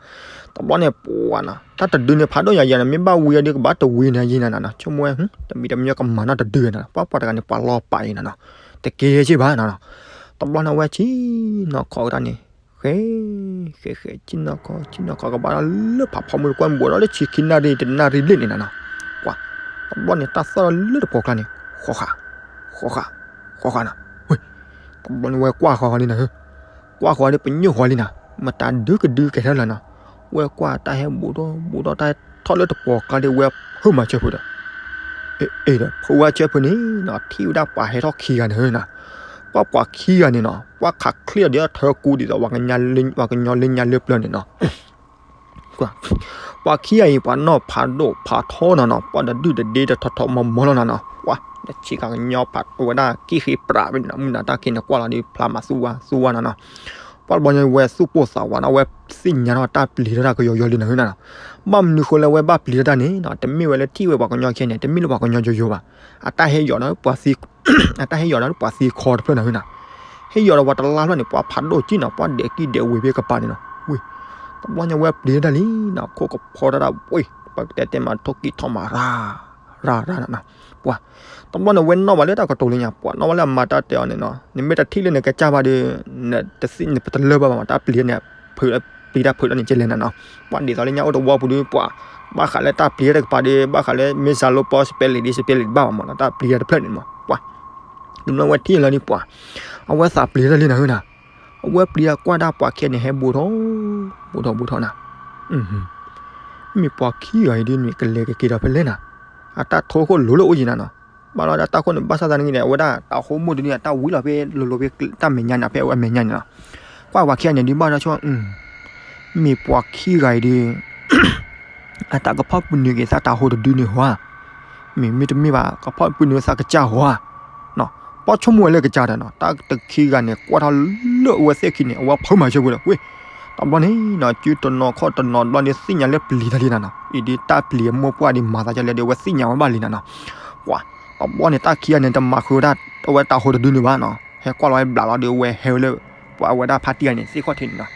တဘျီန့ၣ်ပှၢ်နီၤ တၢ်တဒုန့ၣ်ဖးဒိၣ်ညါယဲၢ်နီၤ မ့ၢ်ဘၣ်ဝံၤအီၤဒ်ကဘၣ်တဝံၤန့ၣ်ယဲၢ်နၤနီၤ ဆိကမိၣ်ဝဲ တမံၤတမံၤကမၤနီၣ်တဒုနီၤ ပှၢ်ပှၢ်တဂၤန့ၣ် ပှၤလီၤပာ်အံၤနီၤနီၤ တက့ၤယဲၢ်ဘၣ်နီၤနီၤ တဘျီန့ၣ်ဝဲဆ့ၣ်နီၤခီကတၢ်န့ၣ် ဃဲ ဃဲ ဃဲ ဆ့ၣ်နီၤခီ ဆ့ၣ်နီၤခီကဘၣ်လၢဖးဖီမုၢ်တကွၢ်မုၢ်ဘိးဒီးလၢဆံခံနၣ်ရံၣ်တနၣ်ရံၣ်ဘျဲၣ်န့ၣ်နီၤနီၤ ပှၢ် တဘျီန့ၣ်တၢ်သီၣ်လၢတပှီၤကျါန့ၣ် ဃီဃာ် ဃီဃာ် ဃီဃာ်နီၤ ဝ့ တဘျီန့ၣ်ဝဲကွၢ်ဃီဃီလံနၤ ကွၢ်ဃီဒီးပညိၣ်ဃီလံနၤ မတၤဒုကဒုကဲထီၣ်လၢၤနီၤ ဝဲကွၢ်တၢ်ဟဲဘူးဒီးဘူးဒီးတၢ်ထီၣ်လၢတပှီၤကျါဒီးဝဲဟၢၣ်မၤဆၢဖုဒီး အ့ဒီးဖိဝဲဆၢဖုန့ၣ်နီၤ ထံၣ်ဝဲဒၣ်ပှၤဟဲထီၣ်ခံဂၤန့ၣ်နီၤ ပှၢ်ပှၤခံဂၤန့ၣ်နီၤ ပှၢ်ခးချ့အီၤဒီးထၢကူဒ်သိး ပှၤကညီလၢညါလၢပျၢၤန့ၣ်နီၤ ပှၤခံဂၤအံၤ ပှၤနီၢ်ဖးဒိၣ်ဖးထီနီၤနီၤ ပှၢ်တဒုၣ်တဒ့ဒီးထီထီမီၤမီၤလီၤနီၤနီၤ ပှၢ်တဆံးခါကညီဖးဝဲဒၣ်ကံၣ်ဃ့ပြးဝဲန့ၣ်နီၤ မုၢ်နၤတၢ်က့ၤန့ၣ် ကွၢ်လီၤဒ်ဖျါမၤသူဝါသူဝါနီၤနီၤ ပှၢ်တဘျီန့ၣ်ဝဲသူၣ်ပိၢ်သးဝးနီၤ ဝဲသ့ၣ်ညါထီၣ်တၢ်ပျံၤထီၣ်တၢ်ကယီယီလံနၤနီၤ ဘၣ်မနုၤဃိလၢဝဲဘၣ်ပျံၤထီၣ်တၢ်န့ၣ်နီၤ တမ့ၢ်ဝဲလၢထံၣ်ဝဲပှၤကညီခဲန့ၣ် တမ့ၢ်လၢပှၤကညီယိယိဘၣ် အတၢ်ဟဲယီၤဒီးပှၤသံ အတၢ်ဟဲယီၤဒီးပှၤသံခီတဖျၢၣ်နၤနီၤ ဟဲယီၤဒီးပှၤတလါဖျၢၣ်န့ၣ် ပှၢ်ဖးဒိၣ်ကံၣ်နီၤ ပှၢ်ဒဲးကံၣ်ဒဲးဝ့ၤဖဲကပၤန့ၣ်နီၤ ဝ့ တဘျီန့ၣ်ဝဲပျံၤထီၣ်တၢ်လံနီၤ ခိၣ်ကဖီထီၣ်ဒၣ်ဝ့ ပကတဲတဲမးထိၣ်ကံၣ်ထီၣ်မးရၤ ရၤရၤနီၤနီၤ ပှၢ် တဘျီန့ၣ်ဝဲနီၣ်ဘၣ်လၢတၢ်ကတိၤလၢညါ ပှၢ်နီၣ်ဘၣ်လၢအမၤတၢ်တဲအီၤန့ၣ်နီၤ နမ့ၢ်တထံၣ်လၢနကစၢ်ဘၣ်ဒီး နတသ့ၣ်နပတလၢဘၣ်ဘၣ်မး တၢ်ပျံၤန့ၣ် ဖုး ပျံၤတၢ်ဖုးလီၤန့ၣ်ကလဲၣ်နၤနီၤ ပှၢ်ဒ်သိးလၢညါအိၣ်တဝီပူၤဒီး ပှၢ် ဘၣ်ဃးလၢတၢ်ပျံၤတၢ်တကပၤဒီး ဘၣ်ဃးလၢမ့ၢ်စၤလိပီ spelling ဒီး spelling တဘၣ်ဘၣ်မးနီၤ တၢ်ပျံၤတၢ်တဖျၢၣ်န့ၣ်မး ပှၢ် တဘျီဝဲထံၣ်လီၤဒီးပှၢ် အဝဲသးပျံၤထီၣ်လံနၤနီၤ အဝဲပျံၤတၢ်ကွၢ်ဒၣ်ပှၤခဲန့ၣ် ဟဲဘူးထီၣ် ဘူးထီၣ်ဘူးထီၣ်နၤ မ့ၢ်ပှၤခံဂၤအံၤဒ်မ့ၢ်ကလဲၤကက့ၤဒီးဖဲလဲၣ်နၤ အတၢ်ထိခိၣ်လိၤလၢအိၣ်ယံၤနၤနီၤ ဘၣ်လီၤဒၣ်တၢ်ခိၣ်န့ၣ် ဘၣ်ဆၣ်သနာ်က့န့ၣ် အဝဲဒၣ်တၤဟိမိၢ်တဒုန့ၣ် တၢ်ဝံလီၤဖဲလိၤလိၤဖဲတၢ်မဲာ်ညါန့ၣ် ဖဲအမဲာ်ညါန့ၣ်လီၤ. ကွၢ်ပှၤခံဂၤန့ၣ်ဒုးဘၣ်ဒီးဆိ မ့ၢ်ပှၤခံဂၤအံၤဒီး အတၢ်ကဖီၣ်ပနုာ်က့ၤသးတၤဟိတဒုန့ၣ်ဟီဧါ, မ့မ့ၢ်တမ့ၢ်ဘၣ် ကဖီၣ်ပနုာ်သးကစၢ်ဟီဧါ, ပီၣ်ဆိကမိၣ်ဝဲလၢကစၢ်ဒီးနီၤ တၢ်တခံဂၤန့ၣ် ကွၢ်ထီၣ်လၢအဝဲသ့ၣ်ခံန့ၣ် အဝဲဖုးမၤဆၢပူၤဒီး ဝ့ၢ် တဘျီန့ၣ်နီၤ စုတနီၤခီၣ်တနီၤဘျီန့ၣ် သ့ၣ်ညါလၢပျံၤတၢ်လံနၤနီၤ အံၤဒုးတၢ်ပျံၤအမိၢ်ပှၢ်ဒုးမၤသးဒ်လဲၣ်ဒီး အဝဲသ့ၣ်ညါဝဲဘၣ်လံနၤနီၤ, ပှၤ တဘျီန့ၣ် တၢ်ခံဂၤန့ၣ် တမၤဃုာ်ဝဲဒၣ် အဝဲတၤဟိတဒုန့ၣ်ဘၣ်နီၤ ဟဲကွၢ်လီၤဝဲဘျးလီၤဒီး အဝဲဟဲဝဲလၢ ပှၤအဝဲဒၣ်ဖါတံၢ်ဂၤန့ၣ် သ့ၣ်ခီၣ်ထံးန့ၣ်နီၤ,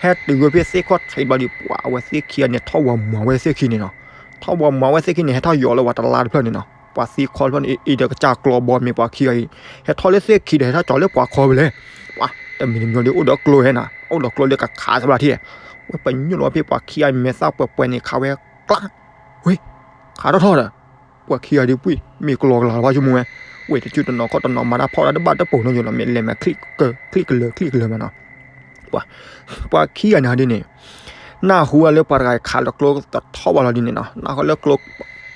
ဟဲတုၤဝဲဖဲသ့ၣ်ခီၣ်ထံးဘျီဒီး ပှၤအဝဲသ့ၣ်ခံဂၤန့ၣ် ထီၣ်ဝဲမၤဝဲသ့ၣ်ခံန့ၣ်နီၤ, ထီၣ်ဝဲမၤဝဲသ့ၣ်ခံန့ၣ် ဟဲထီၣ်ယီၤလၢပှၤတလါတဖျၢၣ်န့ၣ်နီၤ, ပှၤသ့ၣ်ခီၣ်တဖျၢၣ်န့ၣ် အံၤဒီးကစၢ်ကျီဘီမ့ၢ်ပှၤခံဂၤအံၤ ဟဲထီၣ်လၢသ့ၣ်ခံဒီး ဟဲထီၣ်ကၠီၤလၢပှၤခီဖဲလဲၣ်, ပှၤ တမံၤတမံၤဒီး အိၣ်ဒီးကျိဟဲနီၤ အိၣ်ဒီးကျိဒီးကခးစၢ်ဘျီထံၣ်, ဝဲပညိၣ်လီၤဖဲပှၤခံဂၤမဲာ်သၣ်ပှဲၤပှဲၤန့ၣ် ခးဝဲကျါ ဝ့ၢ် ခးထီၣ်ထီၣ်ဒီး ပှၤခံဂၤဒုးပှ့ၢ် မ့ၢ်ကျီကလၤလီၤဘၣ်ဆိကမိၣ်ဝဲ, ဝ့ၢ်တစုတနီၤခီၣ်တနီၤမၤတၢ်ဖီၣ်တၢ်တဘၣ်တပိာ်နီၤယိာ်လီၤ မ့ၢ်လဲၤမး ချံၣ်ကလၢာ်ချံၣ်ကလၢာ်မးနီၤ, ပှၤ ပှၤခံဂၤန့ၣ်ဟီဒ်န့ၣ် နၢ်ဟူဝဲလၢပှၤတဂၤခးလီၤကျိတထီၣ်ဘၣ်လီၤဒ်န့ၣ်နီၤ နၢ်ဟူလၢကျိ သီၣ်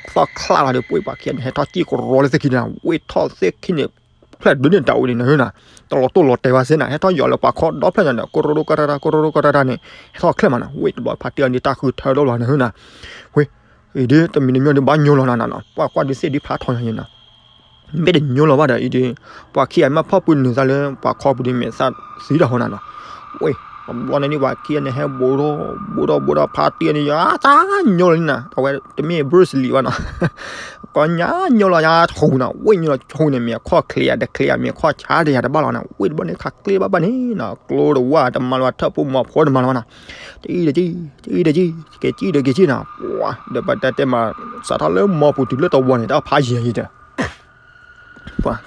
ချၣ်လီၤဒီး ပှ့ၢ်ပှၤခံဂၤန့ၣ် ဟဲထီၣ်စံၣ်ကရီလၢသ့ၣ်ခံန့ၣ် ဝ့ၢ်ထီၣ်သ့ၣ်ခံန့ၣ် ဖျဲၣ်ဒုးန့ၣ်တၢ်အိၣ်ဒံးနၤဟၢနၤ, တလီၤတိၢ်လီၤတဲာ်ဘၣ်စ့ၢ်နၤ ဟဲထီၣ်ယီၤလၢပှၤခီဒီဖျၢၣ်ညါဒီး ကရိကရတၢ် ကရိကရတၢ်န့ၣ် ဟဲထီၣ်ချၢၣ်မးနီၤ ဝ့ၢ်တဘျီဖါတံၢ်အီၤဒုးတၢ်ဃုထၢဒီဘျီနၤဟၢနၤ, ဝ့ၢ် အံၤဒုးတမံၤတမံၤဒုးဘၣ်ညိလီၤနၤနီၤ ပှၤကွၢ်ဒုးသ့ၣ်ဒုးဖးထီညါယဲနၤ မ့ၢ်တညိလီၤဘၣ်ဒီး အံၤဒုး ပှၤခံဂၤမ့ၢ်ဖီၣ်ပူၤနုာ်သးလၢ ပှၤခီပူၤဒုးမဲာ်သၣ်သံတၢ်ဟီနၤနီၤ, ဝ့ၢ် တဘျီန့ၣ်ဒုး ပှၤခံဂၤန့ၣ် ဟဲဘူးထီၣ် ဘူးထီၣ် ဘူးထီၣ် ဖါတံၢ်န့ၣ် ယတၢ်ညိလီၤန့ၣ်နီၤ အဝဲတမ့ၢ် Bruce Lee ဘၣ်နီၤ ကညီညိလီၤယါဆူၣ်နီၤ ဝ့ၢ်ညိလီၤဆူၣ်န့ၣ် မ့ၢ်အခီၣ်ချ့ယါတချ့ယါ မ့ၢ်အခီၣ်ဆါတယါတဘၣ်လီၤနီၤ ဝ့ၢ်တဘျီန့ၣ် ခးကျ့ဘၣ်ဘၣ်န့ၣ်နီၤ ကျိတဝၢတမၤလၢၤ ထၢၣ်ဖိမီၤဖိတမၤလၢၤဘၣ်နီၤ တအံၤတကံၢ် တအံၤတကံၢ် က့ၤကံၣ်ဒီးက့ၤကံၣ်နီၤ ပှၤ ဒီးပတဲတဲမး စးထီၣ်လၢမီၤပူၤတုၤလၢတဝီန့ၣ် တၢ်ဖးယံၤယံၤဒီး ပှၤ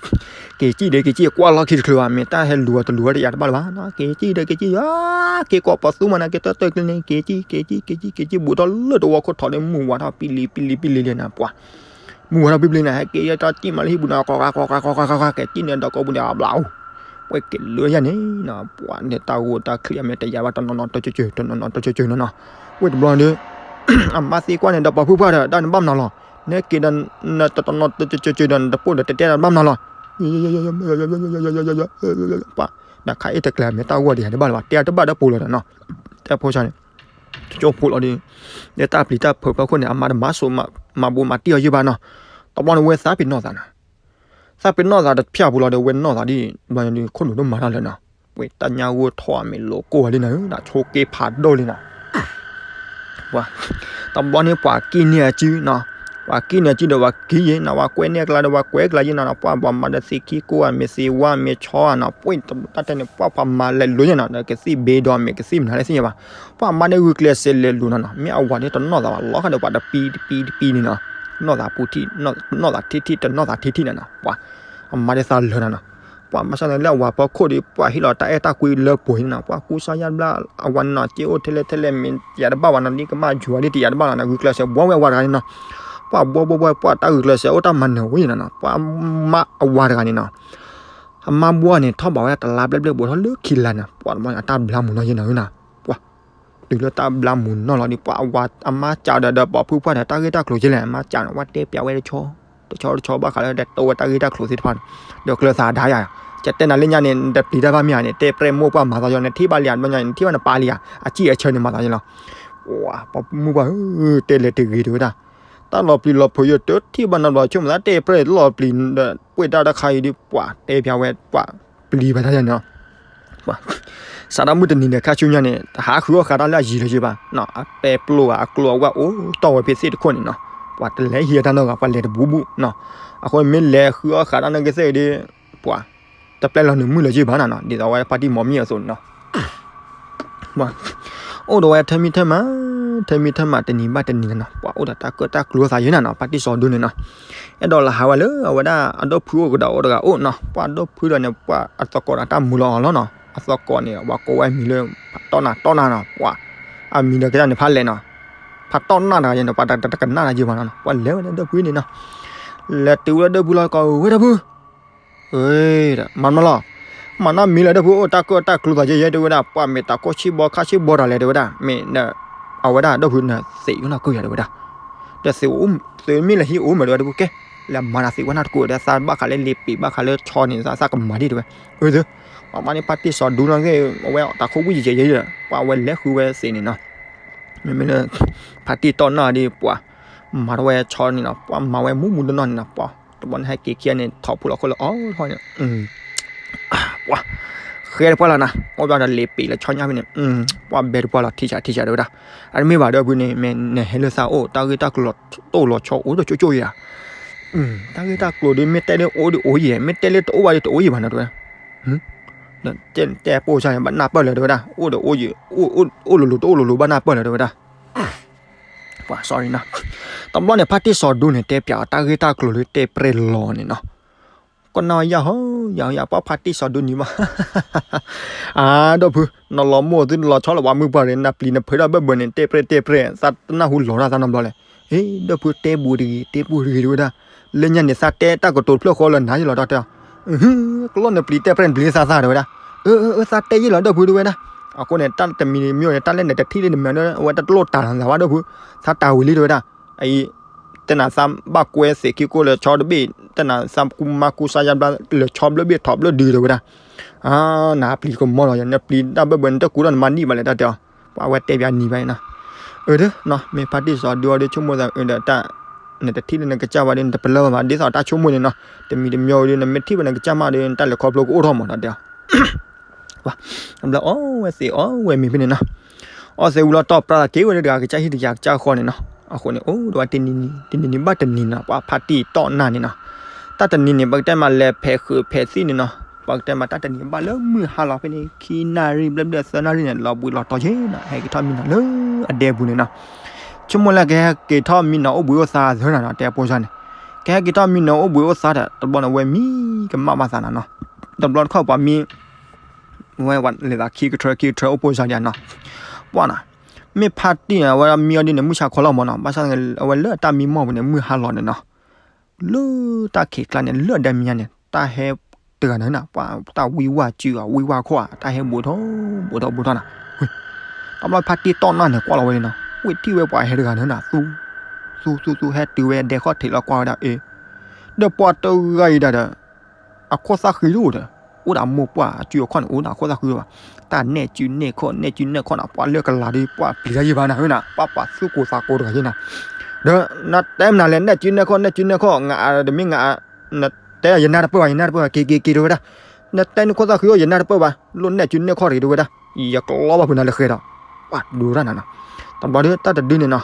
က့ၤကံၣ်ဒီးက့ၤကံၣ် ကွၢ်လီၢ်ခံတချုးဘၣ် မ့ၢ်တၢ်ဟဲလူၤအီၤတလူၤဝဲတယါတဘၣ်လၢၤဘၣ်နီၤ က့ၤကံၣ်ဒီးက့ၤကံၣ် က့ၤကိးပှၤသူမးနီၤ က့ၤတၢၢ်တၢၢ်ကျ့န့ၣ် က့ၤကံၣ် က့ၤကံၣ် က့ၤကံၣ် က့ၤကံၣ် ဘူးထီၣ်လၢတဝီခိၣ်ထီၣ်န့ၣ် မုၢ်ဝါထီၣ်ပံလံပံလံပံလံလံနီၤ ပှၤ မုၢ်ဝါထီၣ်ပံပံလံနီၤ ဟဲက့ၤယဲတၢ်ကံၣ်မးလၢဟံၣ်ပူၤနီၤ ကီကီကီကီကီကီကီ က့ၤကံၣ်န့ၣ်ဒီးကိးပူၤန့ၣ် အဘျးအိၣ် ပှဲၤက့ၤလၢယဲန့ၣ်နီၤ ပှၤန့ၣ်တၢ်ဂိၢ်တၢ်ချံအမဲာ်တယါဘၣ် တနီၤနီၤတကၠၢၢ်ကၠၢၢ် တနီၤနီၤတကၠၢၢ်ကၠၢၢ်နီၤနီၤ ဝ့ၢ်တဘျီန့ၣ် အမါသံကွၢ်န့ၣ်ဒီးပှၤဖုပှၢ်ဒီး တၢ်န့ၣ်ဘၣ်မနုၤလီၤ နဲက့ၤဒီး တနီၤတကၠၢၢ်ကၠၢၢ်ဒီး နတပိၢ်ဒီးတတဲတၢ်ဘၣ်မနုၤလီၤ ပှၤ နခါအ့ၣ်တကျဲၤမ့ၢ်တၢ်ဂီၢ်ဒံးဧါ တဘၣ်လၢၤဘၣ် တဲတဘၣ်ဒီးပူၤလီၤဒီးနီၤ တဲဖိဆါန့ၣ် ကၠိဖိလီၤဒီး လၢတၢ်ပျံၤတၢ်ဖုးဖီခိၣ်န့ၣ် အမါတမၤစိးမၤဘူးမၤတံၢ်အီၤယုၢ်ဘၣ်နီၤ တဘျီန့ၣ်ဝဲသးပ့ၤနီၣ်သးနီၤ သးပ့ၤနီၣ်သးတဖၠၣ်ပူၤလီၤဒီး ဝဲနီၣ်သးဒ် ဘျီန့ၣ် ခိၣ်နူာ်ဒိၣ်မးတၢ်လၢာ်နီၤ ဝဲတၢ်ညါဂိၢ်ထီၣ်အမ့ၢ်လိာ်ကိၢ်ဝဲလံနီၤ နဆိက့ဖးဒိၣ်လံနီၤ ပှၤ တဘျီန့ၣ်ပှၤကံၣ်န့ၢ်အစုနီၤ ပှၤကံၣ်န့ၢ်အစုဒီးပှၤကံၣ်ယဲနီၤ ပှၤကွဲန့ၢ်အကျါဒီးပှၤကွဲကျါယဲနီၤ ပှၤဘၣ်မၤဒီးသ့ၣ်ခံကိးဧါ မ့ၢ်သ့ၣ်ဝါ မ့ၢ်ဆီဧါနီၤ ပှၤတၢ်တဲန့ၣ် ပှၤပှၤမၤလဲၤလိၤယဲနီၤ ဒီးကသံၣ်ဘ့ဒီးမ့ၢ်ကသံၣ်မနုၤလဲၣ်သ့ၣ်ညါဘၣ် ပှၤမၤန့ၣ်ဂုာ်ကျဲးစၢးလဲၤလိၤနီၤနီၤ မ့ၢ်အဝၤန့ၣ်တနီၣ်သးဘၣ် လီၤဃာ်ဒီးပှၤတပံတပံတပံန့ၣ်နီၤ နီၣ်သးပူၤထံၣ် နီၣ်သးထံထံၣ်တနီၣ်သးထံထံၣ်နီၤနီၤ ပှၤ အမါဒ်သးလၢာ်နီၤနီၤ ပှၤမၤစၢၤန့ၣ်လၢအဝၤဖီခိၣ်ဒီး ပှၤဟ့ၣ်လီၤတၢ်အဲၣ်တၢ်ကွံလၢပှဲၤန့ၣ်နီၤ ပှၤကူစါယါတဘျီ အဝၤန့ၣ်နီၤ က့အိၣ်ထဲလဲၣ်ထဲလဲၣ် မ့ၢ်ယါတဘၣ်ဝဲနီၤ ဒ်ကမၣ်ယွၤဒ်တယါတဘၣ်လီၤနီၤ ဂုာ်ကျဲးစၢးဘှီဝဲအဝၤတဂၤန့ၣ်နီၤ ပှၤဘှီဘှီဘှီ ပှၤတၢ်ဂုာ်ကျဲးစၢးအိၣ်တၢ်မၤနၢၤဝဲနီၤနီၤ ပှၤမါအဝၤတဂၤန့ၣ်နီၤ အမါဘှီန့ၣ် ထီၣ်ဘးဝဲတလါဘျဲၣ်ဘျဲၣ် ဘူးထီၣ်လၢခံလါန့ၣ် ပှၤတဘျီန့ၣ် အတၢ်ဘျါမုာ်နီၢ်ယဲနီၤနီၤ ပှၤ တုၤလၢတၢ်ဘျါမုာ်နီၢ်လီၤဒီး ပှၤအဝၤအမါစံးဒီး ဒီးပှၤဖုပှၢ်ဒီး တၢ်ဂ့ၢ်တၢ်ကျိၤက့လဲၣ် အမါစံးန့ၣ် ဝဲတဲပျးဝဲတဆီ တဆီတဆီဘၣ်ဃးလၢ ဒီးတိဝဲတၢ်ဂ့ၢ်တၢ်ကျိၤသ့ၣ်တဖၣ်န့ၣ် ဒီးကျၢၤသးဒါယၤ ကတဲနၤလၢညါန့ၣ် နတပျံၤတၢ်ဘၣ်မ့ၢ်ဧါန့ၣ် တဲပြဲၢ်မိၢ်ပှၢ်မၤသးယလီၤ နထံၣ်ဘၣ်လံဧါ တဘျီညါန့ၣ် နထံၣ်ဘၣ်နပၢ်လံဧါ အစံၣ်အဆၢန့ၣ်မၤသးယလီၤ ပှၤ ပှၤမုၢ်ပှၢ်ဧၢ တဲလဲၤတဂ့ၤတဲဝဲဒၣ် တၢ်လီၤပျံၤလီၤဖုးယတထံၣ်ဘၣ်နီတဘျီ ဆိကမိၣ်သးတဲပြဲၢ်လီၤပျံၤဒီး ပှ့ၢ်တၢ်တခါအံၤဒီး ပှၤတဲပျးဝဲ ပှၤပျံၤဘၣ်တၢ်ယၤန့ၣ်လီၤ ပှၤ စးထီၣ်မုၢ်တနံၤဒီးခါဆူညါန့ၣ် တဟးဃုအီၣ်ဃာ်တၢ်လၢအယံၤလၢၤယံၤဘၣ်နီၤ အပဲပျိဘၣ် အကျိအဝဲအိၣ်တီၢ်ဝဲဖဲသ့ၣ်တခိၣ်န့ၣ်နီၤ ပှၤတလဲၤဟံးအတၢ်နီတဂၤ ပှၤလဲၤတဘူးဘူးနီၤ အဃိမ့ၢ်လဲၤဃုအီၣ်ဃာ်တၢ်နီၢ်ကီၢ်သ့ၣ်ဒီး ပှၤ တပျဲလီၤနုာ်မုၢ်လၢၤယံၤဘၣ်နီၤနီၤ ဒ်သိးဝဲဖါတံၢ်မီၤမံၣ်အသိးန့ၣ်နီၤ ပှၤ အိၣ်ဒီးဝဲထၢမံထၢမး ထၢမံထၢမး တနံၤဘၣ်တနံၤနီၤနီၤ ပှၤအိၣ်ဒီးတၢ်ကၢၣ်တၢ်ကျူသးယဲနီၤနီၤ ဖါတံၢ်စီၤဒူန့ၣ်နီၤ အဲၣ်ဒိးလၢဟးဝဲလၢအဝဲဒၣ်အဒိၣ်ဖုအိၣ်ကဒီးအိၣ်တဂၤအိၣ်နီၤ ပှၤအဒိၣ်ဖုဒီးန့ၣ် ပှၤအသကိးဒီးတၢ်မုာ်လီၤအီၤလီၤနီၤ အသကိးန့ၣ် ပှၤကိးဝဲအမံၤလၢ ဖးတီၢ်နၤတီၢ်နၤနီၤ ပှၤ အမံၤဒီးကစၢ်န့ၣ်ဖးလဲၣ်နီၤ ဖးတီၢ်နၤတဂၤယဲန့ၣ် ပှၤတကနၣ်တၢ်ယဲဘၣ်နီၤနီၤ ပှၤလဲၤဝဲလၢဒိၣ်ဖုန့ၣ်နီၤ လဲၤတုၤဝဲလၢဒိၣ်ဖုလီၤကီး ဝဲဒိၣ်ဖု မၤနီၤလီၤ မၤနီၤမံၤလၢဒိၣ်ဖု အိၣ်တၢ်ကၢၣ်တၢ်ကျူသးယဲယဲတဲဝဲဒၣ် ပှၤမ့ၢ်တၢ်ကိၢ်ဆံၣ်ဘီခါဆံၣ်ဘီတၢ်လဲၣ်တဲဝဲဒၣ် မ့ၢ် အဝဲဒၣ်ဒိၣ်ဖုန့ၣ် သံးကနီၢ်ကၢၢ်ယၤတဲဝဲဒၣ် ဒီးသံး သံးမ့ၢ်လၢဟံၣ်အိၣ်မ့ၢ်တဲဝဲဒၣ်ဖုကဲ လဲၤမၤတၢ်သ့ၣ်ဝဲနၢ်တကိးဒီး သးဘၣ်ဃးလၢလ့ပ့ၤ ဘၣ်ဃးလၢဆီန့ၣ် သးကမၤဒ်တဲဝဲ. အၢ သု ပှၤမၤန့ၢ်ဖါတံၢ်စီၤဒူနီၣ်ဂ့ၢ် အဝဲတၢ်ခိၣ်ဝံၣ်ယဲယဲဒီး ပှၤဝဲလဲၤဃုဝဲသ့ၣ်န့ၣ်နီၤ. မ့မ့ၢ်လၢ ဖါတံၢ်တီၢ်နၢ်ဒီး ပှၤမၤထီၣ်ဝဲဆီန့ၣ်နီၤ, ပှၤမၤဝဲမူးမူးနီၢ်နီၢ်န့ၣ်နီၤ, ပှၤတဘျီန့ၣ် ဟဲက့ၤခံဂၤန့ၣ် ထီၣ်ဖိလီၤခိၣ်လၢအီထီၣ်န့ၣ် ပှၤ ဃဲတပှၢ်လီၤနၤ, အိၣ်ဘျီဒီးလ့ပ့ၤလၢဆီညါဖဲန့ၣ် ပှၤဘဲတပှၢ်လီၤ ထံဆးထံဆးတဲဝဲဒၣ်. အတမ့ၢ်ဘၣ်ဒီပုၢ်န့ၣ် မ့ၢ်နဟဲလၢသးအိၣ် တၢ်ဂ့ၢ်တၢ်ကျိၤလီၤတိၢ်လီၤဆီအိၣ်ဒီးကၠိကၠိယၤ, တၢ်ဂ့ၢ်တၢ်ကျိၤဒီး မ့ၢ်တဲလၢအိၣ်ဒီးအိၣ်ယဲၢ်, မ့ၢ်တဲလၢတအိၣ်ဘၣ်ဒီးတအိၣ်ယဲၢ်ဘၣ်နီၤတဲဝဲ. တဲပိၢ်စၢ်န့ၣ် ဘၣ်နၢ်ပၢၢ်လၢၤတဲဝဲဒၣ်, အိၣ်ဒီးအိၣ်ယဲၢ်, အိၣ်လိၤလိၤတအိၣ်လိၤလိၤ ဘၣ်နၢ်ပၢၢ်လၢၤတဲဝဲဒၣ်. ပှၤ sorry နီၤ, တဘျီန့ၣ် ဖါတံၢ်စီၤဒူန့ၣ် တဲပၠးအီၤတၢ်ဂ့ၢ်တၢ်ကျိၤလၢတဲပြဲၢ်လီၤန့ၣ်နီၤ. ကနၣ်ယၤဟီ ယၤဟီယၤ ပှၤဖါတံၢ်စီၤဒူန့ၣ်မး အါ ဒီပုၢ် နလီၤမိၢ်သုနလီၤဆီလီၤပှၤမုၢ်ပှၢ်ရ့ၣ် နပျံၤနဖုးတၢ်ဘၢၣ်ဘၢၣ်န့ၣ် တဲပြဲၢ်တဲပြဲၢ် သးတနၢ်ဟူလီၤတၢ်သးနီတဘျီလဲၣ်. အ့ ဒီပုၢ်တဲဘူးတဂ့ၤ တဲဘူးတဂ့ၤတဲဝဲဒၣ်, လၢညါန့ၣ် သးတဲတၢ်ကတိၤတဖျၢၣ်ဃီလၢနၤယလီၤတၢ်တဲအီၤ, ကလီၢ်နပျံၤတဲပြဲၢ်နပျံၤလၢသးသးတဲဝဲဒၣ်, အၢ အၢ သးတဲယလီၤဒီပုၢ်တဲဝဲဒၣ်. အဃိန့ၣ် တၢ်တမံၤမ့ၢ်န့ၣ် တၢ်လၢနတထံၣ်လၢနမဲာ်ဒီး အဝဲတလိၣ်တၢ်လီၤသးဘၣ်ဒီပုၢ်, သးတၢ်ဝံၤလံတဲဝဲဒၣ်. အအံၤ တဲနၤသးဘၣ်ကွဲသ့ၣ်ခံကိၢ်လၢဆီတဘ့ၣ်, တဲနၤသးကူမါကူစါယါဘျါလၢဆီဘျၢဘ့ၣ်ထီၣ်ဘျၢဒုးတဲဝဲဒၣ်. အါ နပျံၤကမီလီၤ နပျံၤတၢ်ဘၢၣ်ဘၢၣ် နတကူဒီးနမၤနံၣ်ဘၣ်လဲၣ်တၢ်တဲအီၤ, ပှၤဝဲတဲပၠးနံၤဘၣ်နီၤ. အၢ ဒီး မ့ၢ်ဖါတံၢ်စီၤဒူအီၤဒီး ဆိကမိၣ်သးအၢဒီးတၢ် နတထံၣ်လၢနကစၢ်ဘၣ်ဒီး နတပလၢၢ်ဘၣ် ဒ်သိးတၢ်ဆိကမိၣ်န့ၣ်နီၤ. တမံၤတမံၤဒီး နမ့ၢ်ထံၣ်ဘၣ်နကစၢ်မးဒီး နတၢ်လဲၤခီဖျိကအိၣ်ထီၣ်မးတၢ်တဲအီၤ. ဘျီအီၣ်ဝဲသ့ၣ်အီၣ်ဝဲမ့ၤဖဲန့ၣ်နီၤ. အီၣ်သ့ၣ်ဝံၤလီၤ တီၢ်ပြးသးက့ၤဝဲလၢတဂၤကစၢ်ဟံၣ်တဂၤကစၢ်ဃီန့ၣ်နီၤ. အဃိန့ၣ် အိၣ်ဒီးဝဲတနံၤနံၤ တနံၤနံၤဘၣ်တနံၤနီၤ ပှၤဖါတံၢ်တီၢ်နၢ်န့ၣ်နီၤ. တၢ်တနံၤန့ၣ် ပကတဲမးလဲၤဖဲးဃုာ်ဖဲးသံၣ်န့ၣ်နီၤ. ပကတဲမးတၢ်တနံၤဘၣ်လၢမုၢ်ဟါလီၤဖဲန့ၣ် ခံနၣ်ရံၣ်ဘျဲၣ်ဘျဲၣ်သၢနၣ်ရံၣ်န့ၣ် လီၤဘှံးလီၤတီၤက့ၤနီၤ ဟဲက့ၤထီၣ်မံနီၤလၢအဒဲပူၤန့ၣ်နီၤ. ဆိကမိၣ်လၢကဟဲက့ၤထီၣ်မံနီၤအိၣ်ဘှံးအိၣ်သါသၢနီၤနီၤ တဲပိၢ်စၢ်န့ၣ်. ကဟဲက့ၤထီၣ်မံနီၤအိၣ်ဘှံးအိၣ်သါဒီး တဘျီန့ၣ် အဝဲမံကမၣ်ဘၣ်သးနီၤနီၤ. တဘျီတခီၣ်ပှၤမံ ဝဲလဲၤသးခံကထၢခံကထၢအိၣ်ပိၢ်စၢ်ဒံးနီၤ. ပှၤနီၤ မ့ၢ်ဖါတံၢ်န့ၣ် အဝဲမံအီၤဒ်န့ၣ် မုၢ်ဆါခီလီၤမးနီၤ. ဘၣ်ဆၣ်အဝဲလၢအတၢ်မံမီၢ်ပူၤန့ၣ် မုၢ်ဟါလီၤန့ၣ်နီၤ. လၢတၢ်ခံးကျါန့ၣ် လၢအဒဲမံညါန့ၣ် တၢ်ဟဲတဂၤန့ၣ်နီၤ ပှၤတၢ်ဝံဝါစုၣ်အီၤ ဝံဝါခီၣ်အတၢ်ဟဲဘူးထီၣ်ဘူးထီၣ်ဘူးထီၣ်နီၤ. တဘျီဖါတံၢ်တီၢ်နၢ်န့ၣ် ကွၢ်လီၤဝဲန့ၣ်နီၤ ဝဲထံၣ်ဝဲပှၤဟဲတဂၤန့ၣ်နီၤ သူ သူသူသူဟဲတုၤဝဲဒဲခီၣ်ထံးလီၤ ကွၢ်ဝဲဒၣ်အ့ ဒီးပှၤတဂၤအံၤဒၣ်ဒီး အခိၣ်သၣ်ဃံတအိၣ်ဒီး အိၣ်ဒီးမိၢ်ပှၢ်အစုအခီၣ်န့ၣ် အိၣ်ဒီးအခိၣ်သၣ်ဃံဘၣ်. တၢ်နဲၣ်စုနဲၣ်ခီၣ် နဲၣ်စုနဲၣ်ခီၣ်နီၤ ပှၤလၢကလၤဒီး ပှၤပျံၤတၢ်ယံာ်ဘၣ်နၤဧၢနီၤ ပှၤပာ်သူၣ်ကိၢ်သးကိၢ်တဂၤယံာ်နီၤ. ဒီးနတဲမနုၤလဲၣ် နဲၣ်စုနဲၣ်ခီၣ် နဲၣ်စုနဲၣ်ခီၣ် နတမ့ၢ်န နတဲယနၢ်တပၢၢ်ဘၣ် ယနၢ်တပၢၢ်ဘၣ် က့ၤက့ၤက့ၤတဲဝဲဒၣ်. နတဲနခိၣ်သၣ်ဃံအိၣ် ယနၢ်တပၢၢ်ဘၣ် လိၣ်နဲၣ်စုနဲၣ်ခီၣ်တဂ့ၤတဲဝဲဒၣ်. ယကျီဘၣ်ဖုးနၤလၢဃဲဒီး ပှၤဒူရၣ်နၤနီၤ. တဘျီဒီးတၢ်တဒုန့ၣ်နီၤ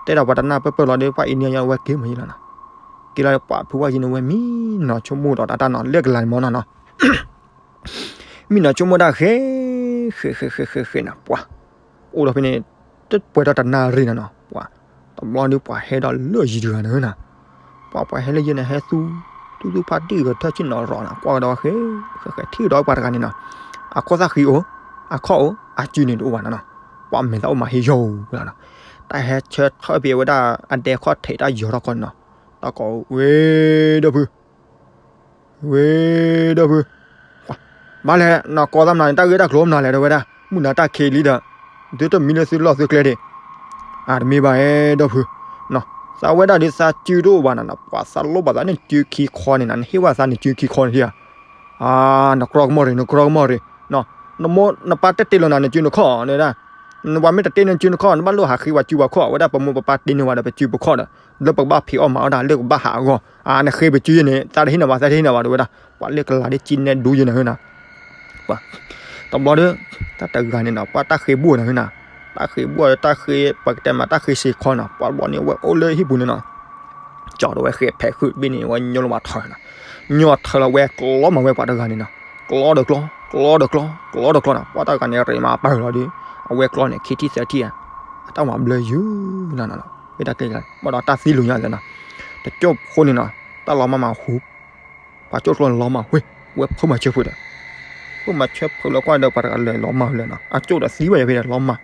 တဲဒီးပှၤတနၢ်ပၢၢ်ပၢၢ်လီၤဒီး ပှၤအံၤန့ၣ်ယဝဲက့ၤမ့ၢ်ယလီၤနီၤ. က့ၤလီၤပှၤဖုးဝဲယံၤန့ၣ် ဝဲမံနီၤဆိကမိၣ်ဒီးတၢ်တၢ်နီၤ လၢကလၤန့ၣ်မ့ၢ်နီၤနီၤ မံနီၤဆိကမိၣ်တၢ်ဃဲ ဃဲ ဃဲ ဃဲ ဃဲ ဃဲနီၤ ပှၤ အိၣ်ဒီးဖဲန့ၣ် တပှဲၤဒီးတနၣ်ရံၣ်နီၤနီၤ ပှၤ တဘျီဒီးပှၤဟဲဒီးလၢယံၤတဂၤန့ၣ်နီၤ ပှၤပှၤဟဲလၢယံၤန့ၣ် ဟဲသူ သူသူဖါတံၢ်ကထၢဆ့ၣ်နီၤရီၤနီၤ ကွၢ်ကဒီးဃဲ ဃဲ ဃဲ ထံၣ်ကဒီးပှၤတဂၤန့ၣ်နီၤ အခိၣ်သၣ်ဃံအိၣ် အခီၣ်အိၣ် အစုန့ၣ်တအိၣ်ဘၣ်နီၤနီၤ ပှၤမဲာ်သၣ်အိၣ်မးဟ့ယီၤလီၤနီၤ တၢ်ဟဲဆၢထၢၣ်ဖဲဝဲဒၣ်အဒဲခီၣ်ထံးတၢ်ယီၤထီၣ်ခီန့ၣ်နီၤ တၢ်ကိးဝဲဒီးဖု ဝဲဒီးဖု ဘၣ်လဲၣ် နကိးသးမနုၤန့ၣ် တၢ်ဂ့ၢ်တၢ်ကျိၤမနုၤလဲၣ် တဲဝဲဒၣ် မုၢ်နၤတၢ်ခံးလံဒီး သုတမံလၢသုလီၢ်သုကျဲဒၣ် အတမ့ၢ်ဘၣ်အဲ ဒီးဖု သးဝဲဒၣ်ဒီးသးစုတအိၣ်ဘၣ်နၤနီၤ ပှၤသးလိၣ်ဘၣ်သးန့ၣ်စုခံခီန့ၣ်နီၤ နဟ့ၣ်ဝဲသးန့ၣ်စုခံခီန့ၣ်ဧါ နကြီကမီၣ်ရံၣ် နကြီကမီၣ်ရံၣ် နမိၢ်နပၢ်တတဲလီၤနၤ နစုနခီၣ်န့ၣ်ဒၣ် နဝၤမ့ၢ်တတဲန့ၣ်စုနခီၣ် နဘၣ်လိၣ်ဟးဃ့ဝဲစုပှၤခီၣ် ဝဲဒၣ်ပမိၢ်ပပၢ်တဲန့ၢ်ဝဲဒီးပစုပခီၣ်ဒီး လၢပကဘၣ်ဖံးအီၣ်မၤအီၣ်တၢ် လၢပကဘၣ်ဟးအဂီၢ် နဃ့ပစုယဲန့ၣ် သးတဟ့ၣ်နၤဘၣ် သးတဟ့ၣ်နၤဘၣ် တဲဝဲဒၣ် ပှၤလၢကလၤဒ်ကံနဲၣ်ဒူယဲန့ၣ်ဟၢနၤ ပှၤ တဘျီဒီး တၢ်တဂၤန့ၣ်နီၤ ပှၤတၢ်ဃ့ဘူးနၤဟၢနၤ တၢ်ဃ့ဘူးဒီး တၢ်ဃ့ ပကတဲမး တၢ်ဃ့စ့ခီနီၤ ပှၤတဘျီန့ၣ် ဝဲအိၣ်လၢဟံၣ်ပူၤန့ၣ်နီၤ ကၠီဒီးဝဲဃဲဖဲးဃုာ်တဘ့ၣ်န့ၣ် ဝဲညိလီၤမးထၢနီၤ ညိထၢလီၤဝဲကျီမးဝဲပှၤတဂၤန့ၣ်နီၤ ကျီဒီးကျီ ကျီဒီးကျီ ကျီဒီးကျီနီၤ ပှၤတဂၤန့ၣ် ရ့မးပၢၢ်လီၤဒီး အဝဲကျီန့ၣ် ခံထံၣ်သၢထံၣ်ဧါ အတၢ်မၤဘျၢယုၢ်နီၤနီၤ ဝဲတၢ်ကဲ ဘၣ်ဒီးတၢ်သံလိာ်ညါသနီၤ တကၠိၢ်ဖိန့ၣ်နီၤ တၢ်လီၤမၢ်မးဟူ ပှၤကၠိၣ်ကျီန့ၣ်လီၤမၢ်ဝဲ ဝဲဖုမၤဆၢဖုဒီး ဖုမၤဆၢဖုလၢကွၢ်ဒီးပှၤတဂၤလဲၤလီၤမၢ်ဖဲလဲၣ်နီၤ အကၠိၣ်ဒီးသံဝဲယဖဲဒီးလီၤမၢ်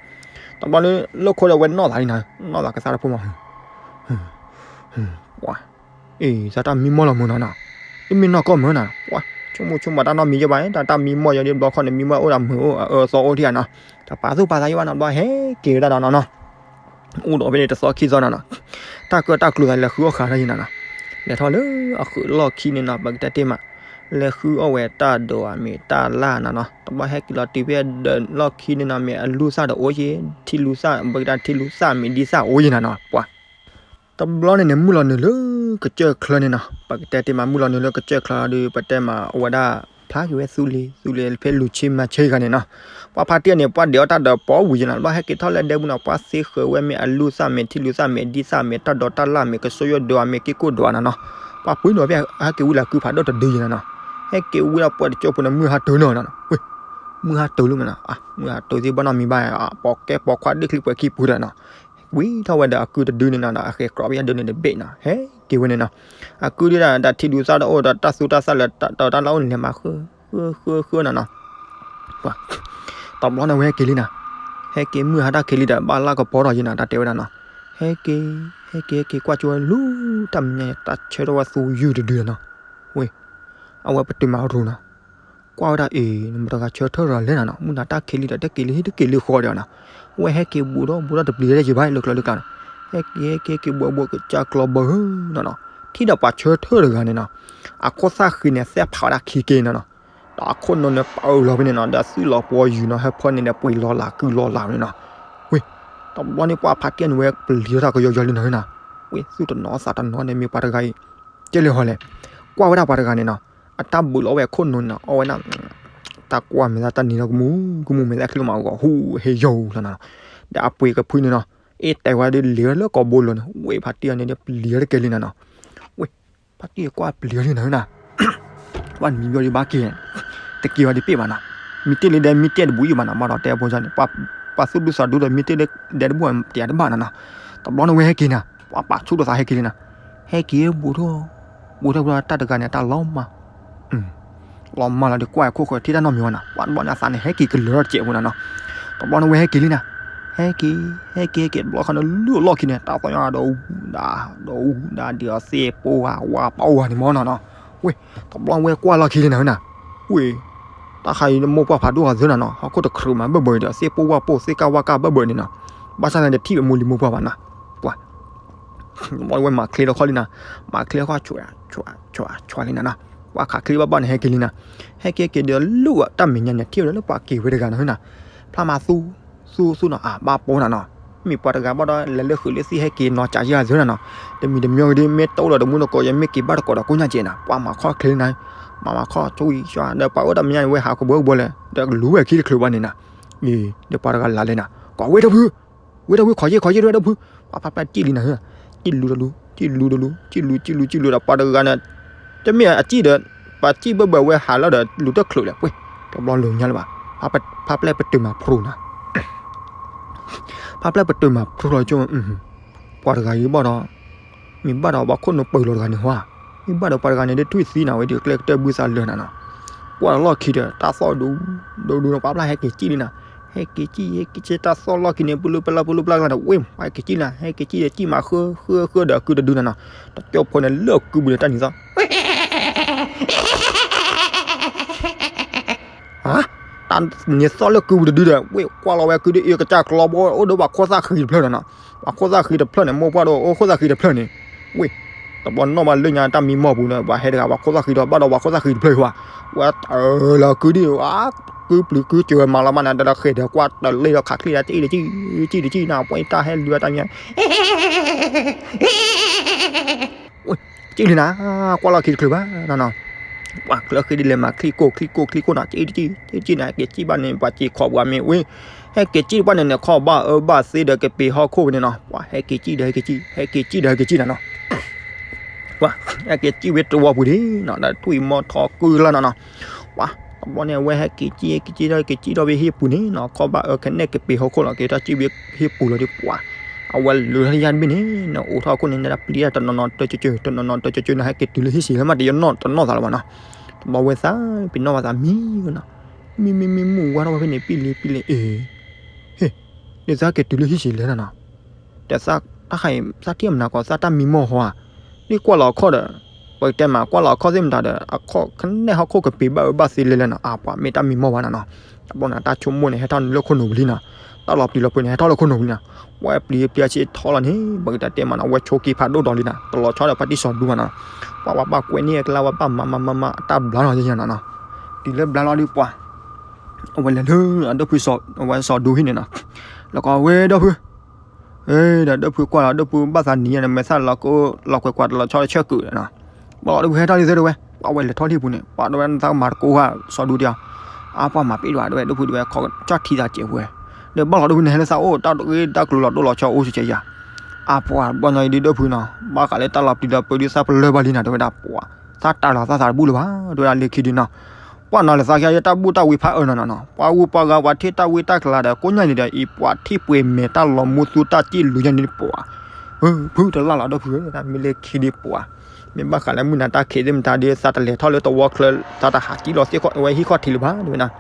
တဘျီလၢ လၢခိဒီးဝဲနီၢ်သးလံနီၤ နီၢ်သးကသါတဖိမး ပှၤ အ့ သးတၢ်မံမီၢ်လီၤမုၢ်နီၤနီၤ တမ့ၢ်နီၢ်ကီၢ်မုၢ်နီၤ ပှၤ ဆိကမိၣ်ဆိကမးတၢ်နီတမံၤယဲဘၣ် တၢ်တၢ်မံမီၢ်ယဲဒ်ဘျီခီန့ၣ် မံမီၢ်အိၣ်ဒီးမုာ်အိၣ်အအၢအသီအိၣ်ထံၣ်ဧါနီၤ တပာ်သူၣ်ပာ်သးယဲဘၣ်နီၤ ဘျီဟဲက့ၤဝဲဒၣ်ဒီးနီၤနီၤ အိၣ်ဒီးဖဲန့ၣ်တသီခံသီနီၤနီၤ တၢ်ကၢတၢ်ကျူသးလဲၤဃုအီၣ်ဃာ်တၢ်ယဲနီၤနီၤ လဲၤထီၣ်လၢအဃုာ်လီၢ်ခံန့ၣ်နီၤ ပကတဲတ့ၢ်မး, လဲၤဃုအီၣ်ဝဲတၢ်ဒိးဧါ မ့ၢ်တၢ်လၢ်နီၤနီၤ, တဘျီဟဲက့ၤလီၤတုၤဖဲဒီးလီၢ်ခံန့ၣ်နီၤ မ့ၢ်အလူၢ်သၣ်ဒီးအိၣ်ယ့ၣ် ထံလူၢ်သၣ် ပကတဲထံလူၢ်သၣ် မ့ၢ်ဒံသၣ်အိၣ်ယ့ၣ်နီၤနီၤ ပှၤ တဘျီန့ၣ်န့ၣ် မုၢ်လီၤနုာ်လၢကစၢၢ်ချၢန့ၣ်နီၤ, ပကတဲတ့ၢ်မး မုၢ်လီၤနုာ်လၢကစၢၢ်ချၢဒီး ပတဲမးအဝဲဒၣ် ဖျါက့ၤဝဲသူလ့ၤ သူလ့ၤဖဲလူၤဆ့မၤဆ့ဂၤန့ၣ်နီၤ, ပှၤဖါတံၢ်န့ၣ် ပှၤဒဲးအီၣ်တၢ်ဒီးပိာ်ဝံၤယ့ၣ်နီၤ, တဘျီဟဲက့ၤထီၣ်လၢဒဲပူၤနီၤ ပှၤသ့ဃၢၤဝဲမ့ၢ်အလူၢ်သၣ် မ့ၢ်ထံလူၢ်သၣ် မ့ၢ်ဒံသၣ် မ့ၢ်တၢ်ဒိးတၢ်လၢ် မ့ၢ်ကစိယိၣ်ဒိးဧါ မ့ၢ်က့ၢ်ကိၣ်ဒိးဧါနီၤနီၤ, ပှၤပှ့ၤနီၤဖဲဟဲက့ၤဝံၤလၢကုဖးဒိၣ်တဒုယ့ၣ်နီၤနီၤ, ဟဲက့ၤဝံၤဒီးပှၤတကၠိဖိန့ၣ် မုၢ်ဟါတၢၤနီၤနီၤ, ဝ့ၢ် မုၢ်ဟါတၢၤလံမ့ၢ်နီၤ, မုၢ်ဟါတၢၤသ့ၣ်ဘၣ်နီတမံၤဘၣ်, ပိာ်ကဲပိာ်ခွါဒ့ၣ်ချံပှဲၤခံပူၤဒီးနီၤ, ဝံၤထီၣ်ဝဲဒီးအကုတဒုန့ၣ်နီၤဒီး အဃဲၤကြီဘၣ်ယၤဒုန့ၣ်တဘ့ၣ်နီၤ, ဟဲက့ၤဝဲန့ၣ်နီၤ, အကုဒုဒီးတၢ်ထံဒူသၣ်တအိၣ်ဒီးတၢ်သူတၢ်သၣ်လၢတၢ်တၢ်လၢအိၣ်န့ၣ် လဲၤမၤဃၢ ဃၢဃၢဃၢနီၤနီၤ, တဘျီန့ၣ်ဝဲဟဲက့ၤလံနီၤ, ဟဲက့ၤမုၢ်ဟါတၢ်ခံးလံဒီး ဘၣ်လၢကပီၤထီၣ်ယ့ၣ်နီၤ တၢ်တဲဝဲဒၣ်နီၤ, ဟဲက့ၤ ဟဲက့ၤဟဲက့ၤကွၢ်ကၠိဝဲလူၤ တၢ်မဲာ်ညါတၢ်ဆၢထၢၣ်ဝဲသူယုၢ်တဒုနီၤ, ဝ့ၢ် အဝဲပတုာ်မၤရူၤနီၤ, ကွၢ်ဝဲဒၣ်အံၤ နမတဂၤဆၢထၢၣ်ရၤလဲၣ်နီၤနီၤ, မုၢ်နၤတၢ်ခံးလံဒီး တက့ၤလံဟံၣ်တက့ၤလံဃီဒီးနီၤ, ဝဲဟဲက့ၤဘူးထီၣ်ဘူးထီၣ်တပျံၤလၢယဘၣ်လၢကျၢၤလၢကျါနီၤ, ဟဲက့ၤဟဲက့ၤဟဲက့ၤဘူးဘူးကစၢ်ကျီဘၢနီၤနီၤ, ထံၣ်ဒီးပှၤဆၢထၢၣ်တဂၤန့ၣ်နီၤ, အခိၣ်သၣ်ဃံန့ၣ် သဲဖးဝဲဒၣ်ခံက့နီၤနီၤ, ဒီးအခိၣ်နူာ်န့ၣ်ပာ်အၢၣ်လီၤဖဲန့ၣ်နီၤ, ဒီးသွံၣ်လီၤပှီၤယုာ်နီၤ, ဟဲဖီန့ၣ်ဒီးပှ့ၤလီၤလးကုလီၤလးန့ၣ်နီၤ, ဝ့ၢ် တဘျီန့ၣ်ပှၤဖါတံၢ်န့ၣ်ဝဲပျံၤထီၣ်တၢ်ကယီယီလံနီၤနီၤ, ဝ့ၢ် သူၣ်တနီၤသးတနီၤန့ၣ်မ့ၢ်ပှၤတဂၤအံၤ, ကဲလၢဟီလဲၣ်, ကွၢ်ဝဲဒၣ်ပှၤတဂၤန့ၣ်နီၤ, အတၢ်ဘုးလီၤဝဲအခိၣ်နူာ်န့ၣ်နီၤ, အီၣ်ဝဲဒၣ် တၢ်ကွၢ်မဲာ်သၣ်တၢ်နံၤလီၤကမူၤကမူၤ မဲာ်သၣ်ချံမးဂီၤဟူးဟ့ယိာ်လီၤနီၤ, ဒီးအပှ့ၤကဖုန့ၣ်နီၤ, အ့ၣ်တဲဝဲဒၣ်လံၤလၢကိာ်ဘိလိၤန့ၣ်, ဝ့ၢ်ဖါတံၢ်အံၤန့ၣ်ဒီးပျံၤတကဲလံနီၤနီၤ, ဝ့ၢ် ဖါတံၢ်ကွၢ်ပျံၤလံနီၤနီၤ, ပှၤနံၤဘျီဒံးဘၣ်က့ၤ, တက့ၤဝဲဒံးပ့ၢ်ဘၣ်နီၤ, မ့ၢ်တ့ၢ်လံဒဲးမ့ၢ်တ့ၢ်တဘူးယံာ်ဘၣ်နီၤ, ဘၣ်ဒီးတဲဖိန့ၣ်, ပှၤသူၣ်ဒူသးဒူဒီး မ့ၢ်တ့ၢ်ဒဲးတဘူးတယၤတဘၣ်နီၤနီၤ, တဘျီန့ၣ်ဝဲဟဲက့ၤနီၤ, ပှၤပာ်ဆူၣ်ထီၣ်သးဟဲက့ၤလံနီၤ, ဟဲက့ၤဘူးထီၣ်, ဘူးထီၣ်ဘူးထီၣ်တၢ်တဂၤန့ၣ် တၢ်လီၤမၢ် လီၤမၢ်လီၤဒီးကွၢ်ခိၣ်ဃၢၤထံၣ်တၢ်နီတမံၤဘၣ်နီၤ, ပှၤတဘျီန့ၣ်အသးန့ၣ် ဟဲက့ၤကလၢၤထီၣ်တစဲးဖိနီၤနီၤ, တဘျီန့ၣ်ဝဲဟဲက့ၤလံနီၤ, ဟဲက့ၤ ဟဲက့ၤဟဲက့ၤ တဘျီခါန့ၣ် လုၢ်အလီၢ်ခံန့ၣ် တၢ်သီၣ်ညါဒီးအူဒၣ် ဒီးအူဒၣ်ဒံးအီၤသ့ၣ်ပိၢ်ဝါဝါပီၢ်ဝါန့ၣ်မၢ်နီၤနီၤ, ဝ့ၢ် တဘျီဝဲကွၢ်လီၢ်ခံလံနီၤနီၤ, ဝ့ၢ် တၢ်ခါအံၤမိၢ်ပှၢ်ဖးဒိၣ်အီၤသ့နီၤနီၤ, ဟီၣ်ခိၣ်တခြူးမးဘၢၣ်ဘၢၣ်ဒီး သ့ၣ်ပိၢ်ဝါပိၢ်သ့ၣ်ကၢ်ဝါကၢ်ဘၢၣ်ဘၢၣ်န့ၣ်နီၤ, ဘၣ်ဆၣ်သနာ်က့တထံၣ်ဝဲမိၢ်လံမိၢ်ပှၢ်ဘၣ်နီၤ, ပှၤ တဘျီဝဲမၤချ့လီၤခီၣ်လံနီၤ, မၤချ့လီၤခီၣ် ဆွဲဆွဲဆွဲလံနီၤနီၤ, ပှၤခးချ့ဘၣ်ဘၣ်န့ၣ် ဟဲက့ၤလံနီၤ, ဟဲက့ၤက့ၤဒီးလုၢ်အတၢ်မဲာ်ညါန့ၣ် ထံၣ်ဝဲဒၣ်လၢပှၤက့ၤဝဲတဂၤနီၤနီၤ, ဖျါမးသူ သူသူနီၤ အဘၣ်ပိနီၤနီၤ, မ့ၢ်ပှၤတဂၤဘၣ်ဒီး လဲၤလၢဃုာ်လၢသံၣ်ဟဲက့ၤနီၤကးယဲၢ်အသုနီၤနီၤ, တမံၤတမံၤဂ့ၤဒ် မ့ၢ်တအိၣ်လီၤတမူတကိး ယမ့ၢ်က့ၤဘၣ်တကိးဒီးကိညါကဲနီၤ, ပှၤမၤခီၣ်ချ့လံနီၤ, မၤမၤခီၣ်ဆွံဆွဲ ဒီးပှၤအိၣ်တၢ်မဲာ်ညါန့ၣ် ဝဲဟးကဘၢကဘၢလဲၣ် ဒီးလူၤဝဲခံတချုးဘၣ်န့ၣ်နီၤ, အံၤ ဒီးပှၤတဂၤလၢလဲၣ်နီၤ, ကွၢ်ဝဲဒီပုၢ် ဝဲဒီပုၢ် ခိးယ့ၢ် ခိးယ့ၢ် ဒီပုၢ်, ပှၤဖးဖျါတံၢ်လံနီၤ, တံၢ်လူၤတလူၤ တံၢ်လူၤတလူၤ တံၢ်လူၤ တံၢ်လူၤ တံၢ်လူၤဒီးပှၤတဂၤန့ၣ်, တမ့ၢ်အစံၣ်ဒီး ပှၤစံၣ်ဘၢဘၢဝဲဟးလီၤဒီးလူၤတချုးလဲၣ်, ဝ့ၢ် တဘျီလူၤညါလၢၤဘၣ်, ဖးဖျါပတုာ်မၤဖျိနီၤ, ဖးဖျါပတုာ်မၤဖျိလီၤကၠိ, ပှၤတဂၤအံၤဘၣ်ဒီး မ့ၢ်ဘၣ်ဒီးပှၤခိၣ်နူာ်ပၢၤလီၤတဂၤန့ၣ်ဟါ, မ့ၢ်ဘၣ်ဒီးပှၤတဂၤန့ၣ် ဒ်ထွံၣ်သံနီၤ ဝဲဒ်ကျဲကတၢၢ်ဘုသးလၢာ်နီၤနီၤ, ကွၢ်လီၢ်ခံဒီး တၢ်သီၣ်ဒူ ဒူဒူနီၤ ပှၤဖျါဟဲက့ၤစံၣ်လံနီၤ, ဟဲက့ၤစံၣ် ဟဲက့ၤစံၣ် တၢ်သီၣ်လီၢ်ခံန့ၣ် ပလူပလၢပလူပလၢကျါဒီး ဝ့ၢ် ဟဲက့ၤစံၣ်နီၤ, ဟဲက့ၤစံၣ်ဒီးစံၣ်မၤဃၢဃၢဃၢဒီးအကုတဒုနီၤနီၤ, တကၠိဖိန့ၣ်လၢကုပူၤန့ၣ် တၢ်နံၤသီၣ် တၢ်နံၤသီၣ်လၢကုပူၤတဒုဒီး ဝ့ၢ် ကွၢ်လီၤဝဲကုဒုအံၤ ကစၢ်ကျီဘီ အိၣ်ဒီးပှၤခိၣ်သၣ်ဃံတဖျၢၣ်နီၤနီၤ, ပှၤခိၣ်သၣ်ဃံတဖျၢၣ်န့ၣ် မိၢ်ပှၢ်ဒီးအိၣ်ခိၣ်သၣ်ဃံတဖျၢၣ်န့ၣ်, ဝ့ၢ် တဘျီနီၣ်ဘၣ်လၢညါတၢ်မံမီၢ်ပူၤန့ၣ် ပှၤဟဲတဂၤ ပှၤခိၣ်သၣ်ဃံဒီး ဘၣ်ဒီးပှၤခိၣ်သၣ်ဃံတဖျၢၣ်ဟါ, ဝဲတၢၢ်လၢကုဒုအံၤ ကုပျုၤကုစၢၤမၤလီၤမးန့ၣ် ဒီးဃဲၤဒီးကွၢ်တလ့ဒီးခးချံဒီး တံၣ်တံၣ် တံၣ်တံၣ်နီၤ ပှၤတၢ်ဟဲလူၤအတၢ်မံ စံၣ်လံနီၤ, ကွၢ်လီၢ်ခံတချုးဘၣ်နီၤနီၤ, ပှၤကျၢၤဃ့ဒ်လဲၣ်မး ချံကိၢ်ချံကိၢ်ချံကိၢ်နီၤ စံၣ်တစံၣ် စံၣ်တစံၣ်နီၤ ဟဲက့ၤစံၣ်ဘၣ်န့ၣ် ပှၤစံၣ်ခီၣ်ပှၤမ့ၢ်ဝ့ၢ်, ဟဲက့ၤစံၣ်တဘၣ်န့ၣ်န့ၣ် ခီၣ်ဘၣ်အၢဘၣ်သ့ဒီးကပ့ၤဟီၣ်ခိၣ်ဝဲန့ၣ်နီၤ, ပှၤဟဲက့ၤစံၣ်ဒီးဟဲက့ၤစံၣ် ဟဲက့ၤစံၣ်ဒီးဟဲက့ၤစံၣ်နီၤနီၤ ပှၤဟဲက့ၤစံၣ်ဝဲတဝီပူၤဒံးနီၤ ဒီးထွံၣ်မီထီကုလီၤနီၤနီၤ, ပှၤ တဘျီန့ၣ် အဝဲဟဲက့ၤစံၣ် ဟဲက့ၤစံၣ်ထီၣ် ဟဲက့ၤစံၣ်ထီၣ်ဝဲဟံၣ်ပူၤန့ၣ်နီၤ ခီၣ်ဘၣ်အၢခဲနဲၣ်ကပ့ၤဟီၣ်ခိၣ်လီၤ က့ၤထီၣ်စံၣ်ဝဲဟံၣ်ပူၤလီၤဒီး ပှၤ အဝဲလူၤထီၣ်ယါတဘ့ၣ်န့ၣ်နီၤ အိးထီၣ်အခိၣ်န့ၣ် နတၢ်ပျံၤတၢ်တနီၤနီၤတကၠၢ်ကၠၢ် တနီၤနီၤတကၠၢ်ကၠၢ်နီၤ ဟဲက့ၤတုၤလၢဟံၣ်ဆံးလၢမး တယနီၣ်တနီၣ်သးလၢၤဘၣ်နီၤ, တဘျီဝဲသး ပ့ၤနီၣ်ဝဲသးမံနီၤ, မံမံမံမူဝါထီၣ်ဝဲဖဲန့ၣ် ပံလံပံလံ အ့ ဟ့ၣ် ဒ်သိးဟဲက့ၤတုၤလၢဟံၣ်ဆံးလၢနီၤနီၤ, တၢ်သးတၢ်ခါအံၤ သးထံၣ်မနၤကီး သးတၢ်မံမီၢ်ဟါဧါ, ဒ်ကွၢ်လီၤအခီၣ်ဒီး ပ ပကတဲမး ကွၢ်လီၤအခီၣ်သ့ၣ်မတၤဒီး အခီၣ်ခနဲၣ်ဟီၣ်ခိၣ်ကပ့ၤဘၣ်အၢဘၣ်သီလဲၣ်လဲၣ်နီၤ, အါ ပှၤမ့ၢ်တၢ်မံမီၢ်ဘၣ်နီၤနီၤ. တဘျီန့ၣ် တၢ်ဆိကမိၣ်န့ၣ် ဟဲထီၣ်လၢခိၣ်နူာ်ပူၤလံနီၤ, တၢ်လီၤပျံၤလီၤပှ့ၤန့ၣ် ဟဲထီၣ်လၢခိၣ်နူာ်ပူၤလံနီၤ. ဝဲပျံၤပျံၤဆ့ထီၣ်လီၤန့ၣ် ပကတဲတဲမးနီၤ, ဝဲဆိက့ၤဖးဒိၣ်ဒီးလံနီၤ, တလီၤဆီဒီးဖါတံၢ်စီၤဒူမးနီၤ. ပှၤဝဲဘၣ်ကွဲးန့ၢ်အကျါ ဝဲဘၣ်မၤမၤမၤမၤ အတၢ်ဘျါလီၤယဲနီၤနီၤ. တုၤလၢဘျါလီၤဒီးပှၤ အဝဲလဲၤလၢအဒီပုၢ်ဝဲၢ်စီၤဒူဟံၣ်န့ၣ်နီၤ, လီၤကီးဝဲဒီပုၢ်, ဒီးဒီပုၢ်ကွၢ်လီၤ ဒီပုၢ်ဘၣ်သးနံၤယဲန့ၣ် မဲာ်သၣ်လီၤကအိၣ်လီၤကွဲးကွၢ် တလီၤဆီတဆၢကုာ်နီၤ. ဘၣ်လီၤဒီပုၢ်ဟဲထီၣ်လံသၢဒဝဲ, ပှၤဝဲလဲၤထီၣ်လံပူၤန့ၣ် ပှၤဒဝဲနသးမၤတကိးဧါ စီၤဒူတဲအီၤ, အါ ပှၤမၤပ့ၢ်ဒဝဲ ဒီပုၢ်ဒဝဲခီကၠီၣ်ထံသးစဲးဝဲ, ဒီးဘၣ်လီၤဒီပုၢ်န့ၣ် ဟဲလၢသးအိၣ်တၢ်တဂ့ၢ်တၢ်ကျိၤလီၤဒိၣ်လီၤဆီအိၣ်စဲးယၤ, အါ ပှၤဘီညီအံၤဒီပုၢ်နီၤ ဘၣ်ဃးလၢတၢ်လီၤပျံၤလီၤပှ့ၤဒုးသးပလၢၢ်ဘၣ်လံနီၤ တဲဝဲဒၣ်ပှၤ, သးတၢ်လီၤသးသးတဘူၣ်လၢၤဘၣ် တဲဝဲဒၣ်လၢခံဒုနီၤ. ပှၤနီၤလၢသးကယၤ ယတၢ်ဘူၣ်တၢ်ဝံဖးအၢနီၤနီၤနီၤ, ပှၤဂုၤပှၤဂၤပှၤထံၣ်တၢ်ဝံတၢ်ကျါဒီး ကိးညါန့ၣ်ဒီး အံၤပှၤထံၣ်ပှဲၤမဲာ်တၢ်လီၤမူသူတၢ်စံၣ်လူၤယဲန့ၣ်ပှၤ, ဖုတလၢ်လီၤဒီပုၢ်ဧၢ တၢ်မ့ၢ်လၢခံဒုပှၤ, မ့ၢ်ဘၣ်ဃးလၢမုၢ်နၤတၢ်ခံးသ့ၣ်မတၤဒီး သးတလဲၤထီၣ်လၢတဝီချၢ သးတဟးကံၣ်လီၤသ့ၣ်ဃီ အဝဲဟံၣ်ဃီထံးလၢၤဘၣ် တဲဝဲဒၣ်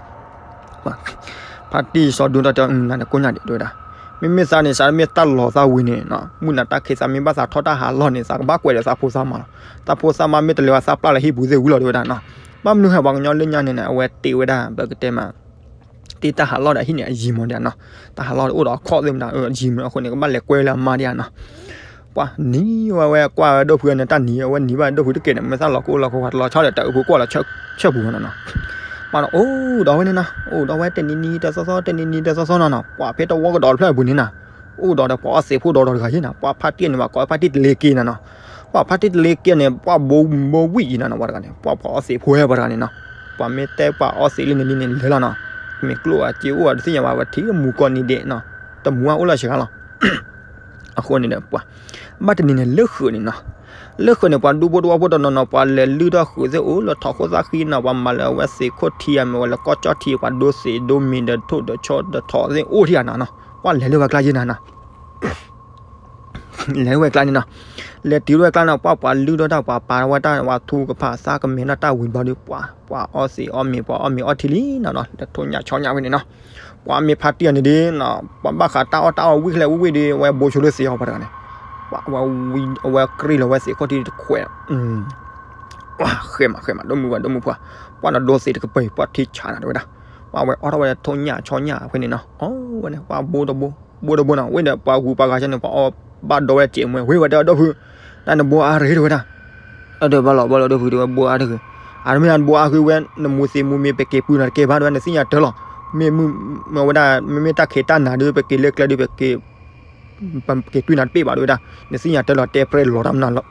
ဖါတံၢ်စီၤဒူတၢ်တဲ နၤန့ၣ်ကိးညါဒံး တဲဝဲဒၣ်, မ့မ့ၢ်သးန့ၣ် သးမ့ၢ်တၢ်လီၤသးဝံၤန့ၣ် မုၢ်နၤတၢ်ခံးသးမ့ၢ်ဘၣ်သးထီၣ်တၢ်ဟးလီၢ်န့ၣ် သးကဘၣ်ကွဲးဒီးသးဖိသးမါလီၤ. သးဖိသးမါမ့ၢ်တလဲၤဝဲသးပျၢ်လၢဟံၣ်ပူၤသ့ၣ်ဝံၤလီၤ တဲဝဲဒၣ်နီၤ. ဘၣ်မနုၤဃိပှၤကညီလၢညါန့ၣ်န့ၣ် အဝဲတ့ဝဲဒၣ် ပကတဲမး တ့တၢ်ဟးလီၢ်ဒီးဟံၣ်န့ၣ် အယံၤမးဒံးနီၤ. တၢ်ဟးလီၢ်အိၣ်ဒီးအခီၣ်သ့ၣ်မတၤ အယံၤမးအဃိန့ၣ် ကဘၣ်လဲၤကွဲလၢအမါဒံးနီၤ. ပှၤနံၤဝဲဝဲကွၢ်ဝဲဒီပုၢ်န့ၣ် တၢ်နံၤ အဝဲနံၤဘၣ်ဒီပုၢ်တက့ၢ်န့ၣ် မဲာ်သၣ်လီၤကအိၣ်လီၤကဝၤတလီၤဆီဒီး တၢ်အုးပူၤကွၢ်လီၤဆၢပူၤမးနီၤနီၤ. ပှၤဒီးအိၣ်ဒီးဝဲန့ၣ်နီၤ အိၣ်ဒီးဝဲတနံၤနံၤတသီသီ တနံၤနံၤတသီသီနီၤနီၤ. ပှၤဖဲတဝီကဒီးတဖျၢၣ်အပူၤန့ၣ်နီၤ အိၣ်ဒီးဒီးပှၤအီသံးဖိဒီးဒီးတဂၤယဲနီၤ. ပှၤဖါတံၢ်န့ၣ် ပှၤကိးဖါတံၢ်တလ့က့နီၤနီၤ. ပှၤဖါတံၢ်တလ့က့န့ၣ် ပှၤဘိဘိဝံၣ်ယံၤနီၤနီၤ ပှၤတဂၤန့ၣ် ပှၤဖီအီသံးဖိဝဲပှၤတဂၤန့ၣ်နီၤ. ပှၤမ့ၢ်တဲပှၤအီသံးလံန့ၣ်လံန့ၣ် လဲၤလီၤနီၤ. မ့ၢ်ကျိၣ်အစ့အိၣ်အတသ့ၣ်ညါဘၣ် ဝဲထံၣ်မူကီၢ်နံၤဒဲးနီၤ. တမူအအိၣ်လၢစှၤလီၤ အဃိန့ၣ်ဒီးပှၤ ဘၣ်တနံၤန့ၣ်လၢဃုာ်န့ၣ်နီၤ. လၢဃုာ်န့ၣ် ပှၤဒူဖိတဝီဖိတနီၤနီၤ ပှၤလဲၤလုၢ်ထီၣ်ဃုာ်သ့ၣ်အိၣ်လၢထိးခိၣ်သၣ်ဃံနီၤ. ပှၤမၤလၢအဝဲသံးခိၣ်ထံအမ့ၢ်ဝဲလၢကီၢ်ကၠီၣ်ထံ ပှၤဒိသံးဒိမ့ၤဒီးထိၣ်ဒီးဆီဒီးထိးသ့ၣ်အိၣ်ထံဧါနီၤနီၤ. ပှၤလဲၤလၢဝဲကျါယဲနီၤနီၤ လဲၤဝဲကျါန့ၣ်နီၤ. လဲၤတုၤဝဲကျါနီၤ ပှၤပှၤလုၢ်ထီၣ်တၢ် ပှၤပာ်ဝဲတၢ် ပှၤထူကဖၣ်သးကမဲာ်ထီၣ်တၢ်ဝံၤဘျီဒီး ပှၤ ပှၤအီသံးအီမ့ၤ ပှၤအီမ့ၤအီထံလံနီၤနီၤ. လၢထိၣ်ညၣ်ဆီညၣ်ဝဲန့ၣ်နီၤ. ပှၤမ့ၢ်ဖါတံၢ်အီၤန့ၣ်ဒီး ပှၤဘၣ်ဃးတၢ်အီၣ်တၢ်အီဝံၣ်ချဲဝံၣ်ဝံၣ်ဒီး အဝဲဘိဆိလၢသံးအီၤပှၤတဂၤန့ၣ် ပှၤဝဲဝံ အဝဲကြံလီၤဝဲသံးခိၣ်ထံတခွဲး ဃဲမးဃဲမး ဒိၣ်မုၢ်ဝဲဒိၣ်မုၢ်ပှၢ် ပှၤနီၤဒိသံးတကပၤ ပှၤထံဆးနၤတဲဝဲဒၣ်. ပှၤဝဲအီၣ်ထီၣ်ဝဲထိၣ်ညၣ်ဆီညၣ်အဃိန့ၣ်နီၤ အီဝဲန့ၣ် ပှၤဘိတဘိ ဘိတဘိနီၤ ဝဲဒီးပှၤဂုၤပှၤဂၤဆၢန့ၣ် ပှၤအီၣ်ဘၣ်ဒီဝဲစဲးမွဲ ဝဲဝဲတဲအီၤဒီပုၢ် တၢ်နဘိအါတဂ့ၤတဲဝဲဒၣ်. အဒီးဘၣ်လီၤဘၣ်လီၤဒီပုၢ်တဲဝဲဘိအါတဂ့ၤ အတမ့ၢ်နဘိအါဃုာ်ဝဲ နမူသံးမူမ့ၤ ပက့ၤပုၢ်နၤတကဲဘၣ်တဲဝဲ နသ့ၣ်ညါတၢ်လီၤ. မ့ၢ်မုၢ်မ့ၢ်ဝဲဒၣ် မ့မ့ၢ်တၢ်ခံးတၢ်နၤဒီး ပက့ၤလၢကျဲဒီး ပက့ၤ ပက့ၤတွံၢ်နၤတပ့ၢ်ဘၣ်တဲဝဲဒၣ်. နသ့ၣ်ညါတၢ်လီၤ တဲပြဲလီၤတၢ်မနုၤလီၤ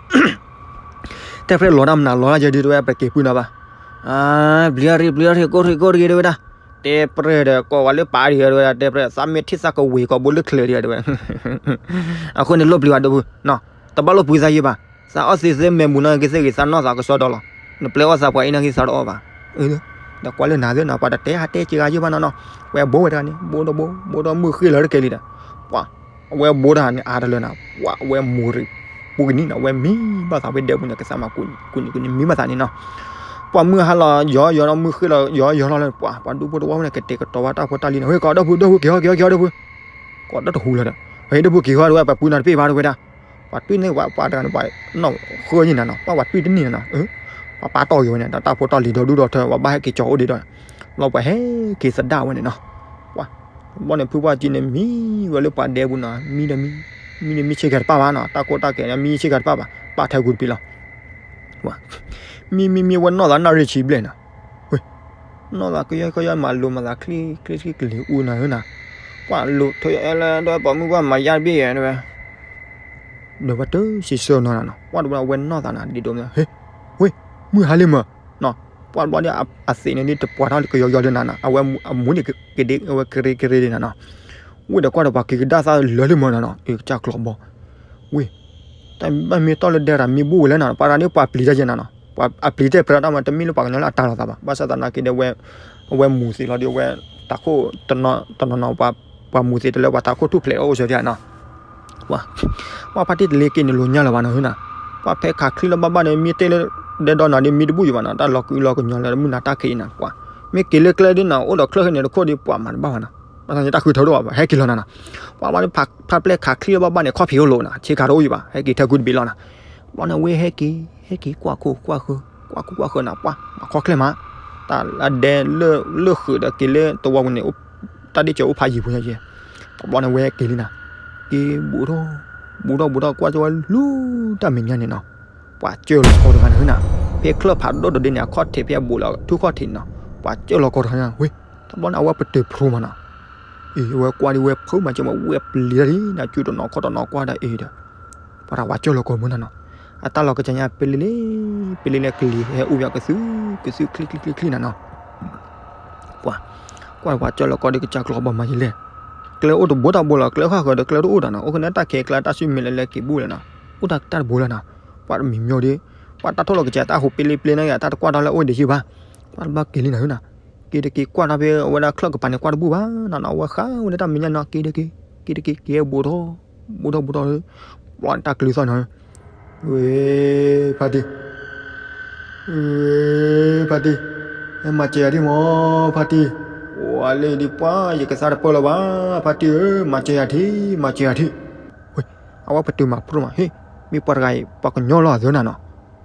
တဲပြဲလီၤတၢ်မနုၤလီၤယဲဒုးတဲဝဲ ပက့ၤပုၢ်နၤဘၣ်. ပျံၤရံၣ်ပျံၤရံၣ် ကိၢ်ရံၣ်ကိၢ်ရံၣ်တဲဝဲဒၣ်. တဲပြဲဒီး ကိးဝဲလၢပာ်ဒံးတဲဝဲဒၣ် တဲပြဲ သးမ့ၢ်ထံၣ်သးကဝ့ၤကိးဘိလၢချၢဒံးတဲဝဲ. အဃိန့ၣ်လိၣ်ပျံၤဘၣ်ဒီပုၢ် တဘၣ်လိၣ်ပှံၤသးယံၤဘၣ်. သးအီၣ်သံးသ့မဲာ်မူၤနီၢ်က့ၤသ့ၣ်ဂ့ၤ သးနီၢ်သးကစီဒီလီၤ. နပျဲအီၣ်သးပှၤအံၤနီၢ်က့ၤသးတအီၣ်ဘၣ်. ဒီးကွၢ်လၢနၤသ့ၣ်နီၤ ပှၤတတဲဟးတဲက့ၤဂၤယံၤဘၣ်နီၤနီၤ. ဝဲဘိဝဲတဂၤန့ၣ် ဘိတဘိ ဘိဒီးမုၢ်ဃ့ၢ်လီၤတကဲလံဒီး ပှၤ အဝဲဘိတဂၤန့ၣ် အါတလၢနီၤ ပှၤအဝဲမူၤရံၣ် ပူၤကနံၣ်နီၤ အဝဲမံဘၣ်သးဝဲဒဲပူၤန့ၣ် ကသးမၤကူးနံၤကူးနံၤမံဘၣ်သးန့ၣ်နီၤ. ပှၤမုၢ်ဟါလီၤ ယီၤယီၤလီၤ မုၢ်ဃ့ၢ်လီၤ ယီၤယီၤလီၤလၢပှၤ ပှၤဒူဖိတဝီဖိန့ၣ် ကတဲာ်ကတီၤဝဲတၢ်ဖိတၢ်လံၤန့ၣ် ဟဲကီးဒီပုၢ် ဒီပုၢ်က့ၤဟီၣ်က့ၤဟီၣ်က့ၤဟီၣ်ဒီပုၢ် ကိးဒီတဟူလၢၤဒီး ဟဲဒီပုၢ်က့ၤဟီၣ်ဒီပုၢ် ပှၤပုၢ်နၤတပ့ၢ်ဘၣ်ဒီပုၢ်ဝဲဒၣ်. ပှၤတွံၢ်န့ၢ်ပှၤပှၤတဂၤန့ၣ် ပှၤနီၢ်ဃၢယံၤနၤနီၤ ပှၤပှၤတွံၢ်တန့ၢ်နၤနီၤ ပှၤပာ်တီၢ်က့ၤဝဲန့ၣ် တၢ်ဖိတၢ်လံၤဒီဒူၣ်ဒီထၢ ပှၤဘၣ်ဟဲက့ၤကၠီၤအိၣ်ဒံးဒီး လီၤပှၤဟဲက့ၤသဒၣ်ဝဲန့ၣ်နီၤ. ပှၤ ဘီန့ၣ်ဖုပှၢ်ကံန့ၣ် မံဝဲလၢပှၤဒဲပူၤနီၤ မံဒီးမံ မံဒီးမံဆ့ကၤတပၣ်ဘၣ်နီၤ တၢ်ကိၢ်တၢ်ကဲၤန့ၣ် မံဆ့ကၤတပၣ်ဘၣ် ပာ်ထဲကူတပံၤလီၤ. မံမံမံဝဲနီၢ်သးနၣ်ရံၣ်ဆံဘျဲၣ်နီၤ ဝဲ နီၢ်သးကယီကယီမၤလိမၤသးချံချံချံကလံၤအူနၤဧၢနၤ ပှၤလိၤထၢယလၢဒီးပှၤမုၢ်ပှၢ်မၤယါတဘ့ၣ် တဲဝဲ ဒီးပှၤတစံးဆၢနီၤနီၤ ပှၤတဘျီဝဲနီၢ်သးနၤဒ်ဒိၣ်မး ဟ့ ဝ့ၢ် မုၢ်ဟါလံမး နီၤ ပှၤတဘျီဒီးအသံးန့ၣ်ဒ်တပှၤထီၣ်ကယီကယီလၢနၤနီၤ အဝဲအမူန့ၣ်ကဒ့ဝဲကရ့ကရ့ဒ်နၤနီၤ ဝ့ၢ်ဒီးကွၢ်ဒီးပှၤက့ၤကဒါသးလၢလံမးနီၤနီၤ အကစၢ်ကျီဘီ ဝ့ၢ် တၢ်ဘၣ်မ့ၢ်တီၢ်လၢဒဲရၤမ့ၢ်ဘူၣ်ဝဲလၢနၤနီၤ ပှၤတဂၤန့ၣ်ပှၤပျံၤတၢ်ယဲနၤနီၤ ပှၤအပျံၤတဲပြဲတၢ်မး တမ့ၢ်လၢပှၤကညီလၢအတၢ်လီၤသးဘၣ် ဘၣ်ဆၣ်သနာ်က့ဒီးဝဲ အဝဲမူၤသံးလီၤဒီးဝဲ တၢ်ခိၣ်တနီၤနီၤ ပှၤမူၤသံးတလၢပှၤတၢ်ခိၣ်ထူၣ်ဖျဲးအအိၣ်စၢၤဒံးနီၤ ပှၤ ပှၤဖါတံၢ်တလ့က့န့ၣ်လိၤညါလၢၤဘၣ်နီၤဟၢနၤ ပှၤဖဲခးချံလီၤဘၣ်ဘၣ်န့ၣ် မ့ၢ်တဲလၢဒဲဒီနၤဒ်မ့ၢ်တဘူၣ်ယံၤဘၣ်နီၤ တၢ်လီၤကုလီၤကညီလၢမုၢ်နၤတၢ်ခံးအံၤနၤ ပှၤ မ့ၢ်က့ၤလၢကျဲဒ်နီၤ အိၣ်ဒီးချၢၣ်ဃ့န့ၣ်တခိၣ်ဒီး ပှၤမၤတဘၣ်ဘၣ်နီၤ ဘၣ်ဆၣ်န့ၣ်တၢ်ဃုထၢတအိၣ်ဘၣ် ဟဲက့ၤလီၤနၤနီၤ ပှၤဘၣ်ဖါပျဲၢ်ခးချံလီၤဘၣ်ဘၣ်န့ၣ် ခီၣ်ဖံးအိၣ်လိာ်နီၤ ဆ့ကၤတအိၣ်ယံၤဘၣ် ဟဲက့ၤထဲကူတဘ့ၣ်လီၤနီၤ တဘျီန့ၣ်ဝဲဟဲက့ၤ ဟဲက့ၤကွၢ်ခိၣ်ကွၢ်ဃၢၤ ကွၢ်ခိၣ်ကွၢ်ဃၢၤနၤ ပှၤမၤခီချဲမး, တၢ်လၢဒဲလၢ လၢဃုာ်ဒီးက့ၤလၢတဝီပူၤန့ၣ် တၢ်ဒ့ၣ်စၢၤအိၣ်ဖးယံၤပူၤညါယဲ, တဘျီန့ၣ်ဝဲက့ၤလံနၤ, က့ၤဘူးထီၣ် ဘူးထီၣ်ဘူးထီၣ်ကွၢ်ကၠီဝဲလူၤတၢ်မဲာ်ညါန့ၣ်နီၤ, ပှၤကၢၢ်လီၤကီတဂၤန့ၣ်နၤ, ဖဲချၢၣ်ဖးဒိၣ်တဒ့န့ၣ် အခီၣ်ထံးဖဲအဘူးလီၤ ထူၣ်ခီၣ်ထံးန့ၣ်နီၤ, ပှၤကၢၢ်လီၤကီတဂၤန့ၣ်ဝဲ, တဘျီန့ၣ်အဝဲပတုာ်ဖျိမးနီၤ အ့ၣ် ဝဲကွၢ်ဒ်ဝဲဖုးမၤစၢၤမး ဝဲပျံၤတၢ်ဒ်နၤ ကၠူတနီၤခီၣ်တနီၤကွၢ်ဒၣ်အ့ၣ်ဒီး ပှၤတၢ်ဝဲကၠီၢ်လီၤကီမုၢ်နၤနီၤ, အတၢ်လီၤကစၢ်ညါပလ့လ့ ပလ့လ့ကလံၤ ဟဲအိၣ်ပှၤကသု ကသုချံချံချံချံနၤနီၤ, ပှၤ ကွၢ်ပှၤကၠီၢ်လီၤကီဒီးကစၢ်ကျီၤဘၣ်မၤယလဲၣ်, ကျဲအိၣ်တဘိတၢ်ဘိလီၤ ကျဲဃၣ်ဃၢၤဒီးကျဲတအိၣ်ဒီးနီၤ, အိၣ်ကနဲတၢ်ခဲကျါတၢ်စုမ့ၢ်လၢလဲၤက့ၤဘူၣ်လဲၣ်နီၤ, အိၣ်တၢ်တၢ်တဘိလၢနီၤ, ပှၤတမံၤမံၤဒီး ပှၤတၢ်ထီၣ်လီၤကစၢ်တၢ်ဟူးပလ့ပလ့န့ၣ် တၢ်တကွၢ်တၢ်လၢအိၣ်ဒံးယုၢ်ဘၣ်, ပှၤတဘျီက့ၤလံနၤနီၤ က့ၤတက့ၤကွၢ်တၢ်ဖဲအဝဲဒၣ်ချၢၣ်ကပၤန့ၣ် ကွၢ်တဘူၣ်ဘၣ်နီၤနီၤ, အဝဲဃးဝဲလၢတၢ်မဲာ်ညါနီၤ, က့ၤတက့ၤ က့ၤတက့ၤ က့ၤဘူးထီၣ် ဘူးထီၣ်ဘူးထီၣ်, ဘျီန့ၣ်တၢ်ကလုၤသီၣ်နီၤ, ဝဲ ဖါတံၢ် ဝဲ ဖါတံၢ်, ဟဲမၤစၢၤယၤဒံးမး ဖါတံၢ်, ဝဲလၢဒ်ပှၤ ယကသါတပၢၢ်လၢၤဘၣ်, ဖါတံၢ်ဧၢ မၤစၢၤယၤထံ မၤစၢၤယၤထံ, ဝဲ အဝဲပတုာ်မၤဖျိမး ဟ့ၣ် မ့ၢ်ပှၤတဂၤအံၤ ပှၤကညီလီၤအသၢနၤနီၤ,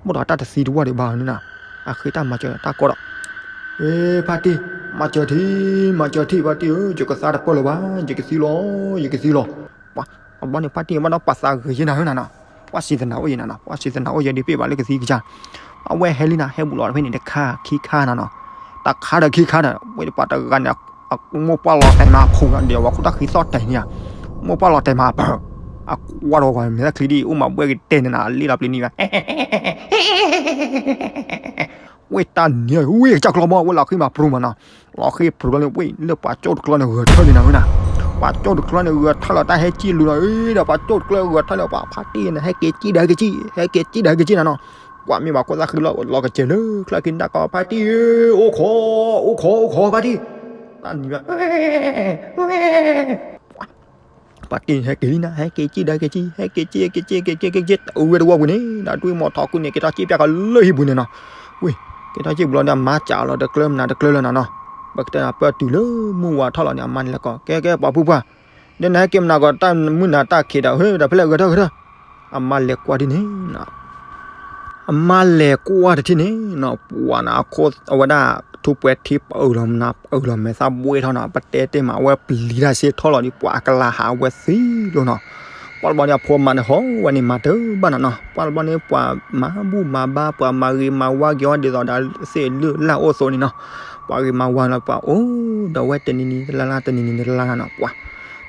ဘၣ်ဒီးတၢ်တသံတဝီဒံးဘၣ်န့ၣ်နၤ, အဃ့တၢ်မၤစၢၤတၢ်ကီဒီး ဝဲ ဖါတံၢ် မၤစၢၤထံ မၤစၢၤထံ ဖါတံၢ်ဧၢ ယကသါတပၢၢ်လၢၤဘၣ် ယကသံလီၤ ယကသံလီၤ, ပှၤ အဘျီန့ၣ် ဖါတံၢ်ဘၣ်ဒီးပှၤသးဂ့ၤယဲနၤနၤနီၤ, ပှၤစံးသနာ်အိၣ်ယဲနၤနီၤ ပှၤစံးသနာ်အိၣ်ယဲဒ်ပ့ၢ်ဘၣ်လၢကသံကစၢ်, အဝဲဟဲလံနၤ ဟဲဘူးလီၤဖဲန့ၣ်တခါခံခါနၤနီၤ, တခါဒီးခံခါဒီး ဝဲပှၤတဂၤန့ၣ် အမိၢ်ပှၢ်လီၤတဲာ်မးအဖိဒီး ဝဲခိၣ်တၢ်ဃံသီၣ်တဲာ်န့ၣ်ဧါ, မိၢ်ပှၢ်လီၤတဲာ်မးအပၢ်, အကွၢ်ဒီးပှၤမဲာ်သၣ်ချံဒ်အံၤ အိၣ်မးဘှဲၣ်ကတဲာ်န့ၣ်နၤ အလ့လီၤပျံၤန့ၣ်ဘၣ် ဝဲတၢ်နံၤ ဝဲကစၢ်ကျီၤဘီ ဝဲလီၤဃ့မၤပရူၤမးနီၤ, လီၤဃ့ပရူၤလီၤန့ၣ် ဝဲလၢပှၤကၠီၣ်တကျီန့ၣ်ဂၢၤထၢၣ်လံနၤဝဲနၤ, ပှၤကၠီၣ်တကျီန့ၣ်ဂၢၤထၢၣ်လီၤ တၢ်ဟဲကံၣ်လူၤနီၤ, ဒီးပှၤကၠီၣ်တကျီဂၢၤထၢၣ်လီၤ ပှၤဖါတံၢ်န့ၣ် ဟဲက့ၤကံၣ်ဒီးဟဲက့ၤကံၣ် ဟဲက့ၤကံၣ်ဒီးဟဲက့ၤကံၣ်နၤနီၤ, ပှၤမ့ၢ်ဘၣ်ခိၣ်သၣ်ဃံလီၤ လီၤကစၢ်လၢချၢၣ်ခံတၢ်ကီ ဖါတံၢ်ဧၢ အိၣ်ခိး အိၣ်ခိး အိၣ်ခိး ဖါတံၢ်, တၢ်နံၤ ပှၤတံၢ်ဟဲက့ၤလံနၤ ဟဲက့ၤကံၣ်ဒီးက့ၤကံၣ် ဟဲက့ၤကံၣ် ဟဲက့ၤက့ၤ က့ၤက့ၤ က့ၤက့ၤ အဝဲတဝီပူၤန့ၣ် ဒီးတွံၢ်မီၤထီၣ်ခုန့ၣ် က့ၤထီၣ်ကံၣ်ပျၢ်ကလၢဟံၣ်ပူၤန့ၣ်နီၤ, ဝ့ၢ် က့ၤထီၣ်ကံၣ်ပူၤလီၤဒီး အမါစးလီၤတကျၢမနုၤတကျၢလၢနၤနီၤ, ပကတဲနၤပၢၢ်တုၤလၢမုၢ်ဝါထီၣ်လီၤန့ၣ် အမါန့ၣ်လဲၤကိး ကဲကဲ ပှၤဖုပှၢ်, ဒီးနဟဲက့ၤမနုၤကီး တၢ်မုၢ်နၤတၢ်ခံးဒီး ဟဲဒီးဖဲလဲၣ်ဂဲၤထၢၣ်ဂဲၤထၢၣ်, အမါလဲၤကွၢ်ဒ်န့ၣ် အမါလဲၤကွၢ်တထံၣ်န့ၣ်နီၤ ပှၤနၤအခိၣ်အဝဲဒၣ် ထူၣ်ပှဲၤထံပအုးလီၤမနၤ ပအုးလီၤမဲာ်သၣ်ဘှ့ၣ်ထီၣ်နီၤ ပတဲတ့ၢ်မး အဝဲပျံၤတၢ်စ့ထီၣ်လီၤဒီး ပှၤအကလၤဟးဝဲသံလိာ်နီၤ, ပှၤတဘျီန့ၣ် အဖိမါန့ၣ်ဟီဝဲန့ၣ်မၤတၢ်ဘၣ်နၤနီၤ ပှၤတဘျီန့ၣ် ပှၤမၤဘူၣ်မၤဘါ ပှၤမၤဂ့ၤမၤဝါက့ၤအီၤဒ်သိးဒီး သ့ၣ်လုၢ်လၢ်အိၣ်သိးန့ၣ်နီၤ, ပှၤဂ့ၤမၤဝါလီၤ ပှၤအိၣ်ဒီးဝဲတနံၤနံၤတလါလါ တနံၤနံၤတလါလါနီၤ ပှၤ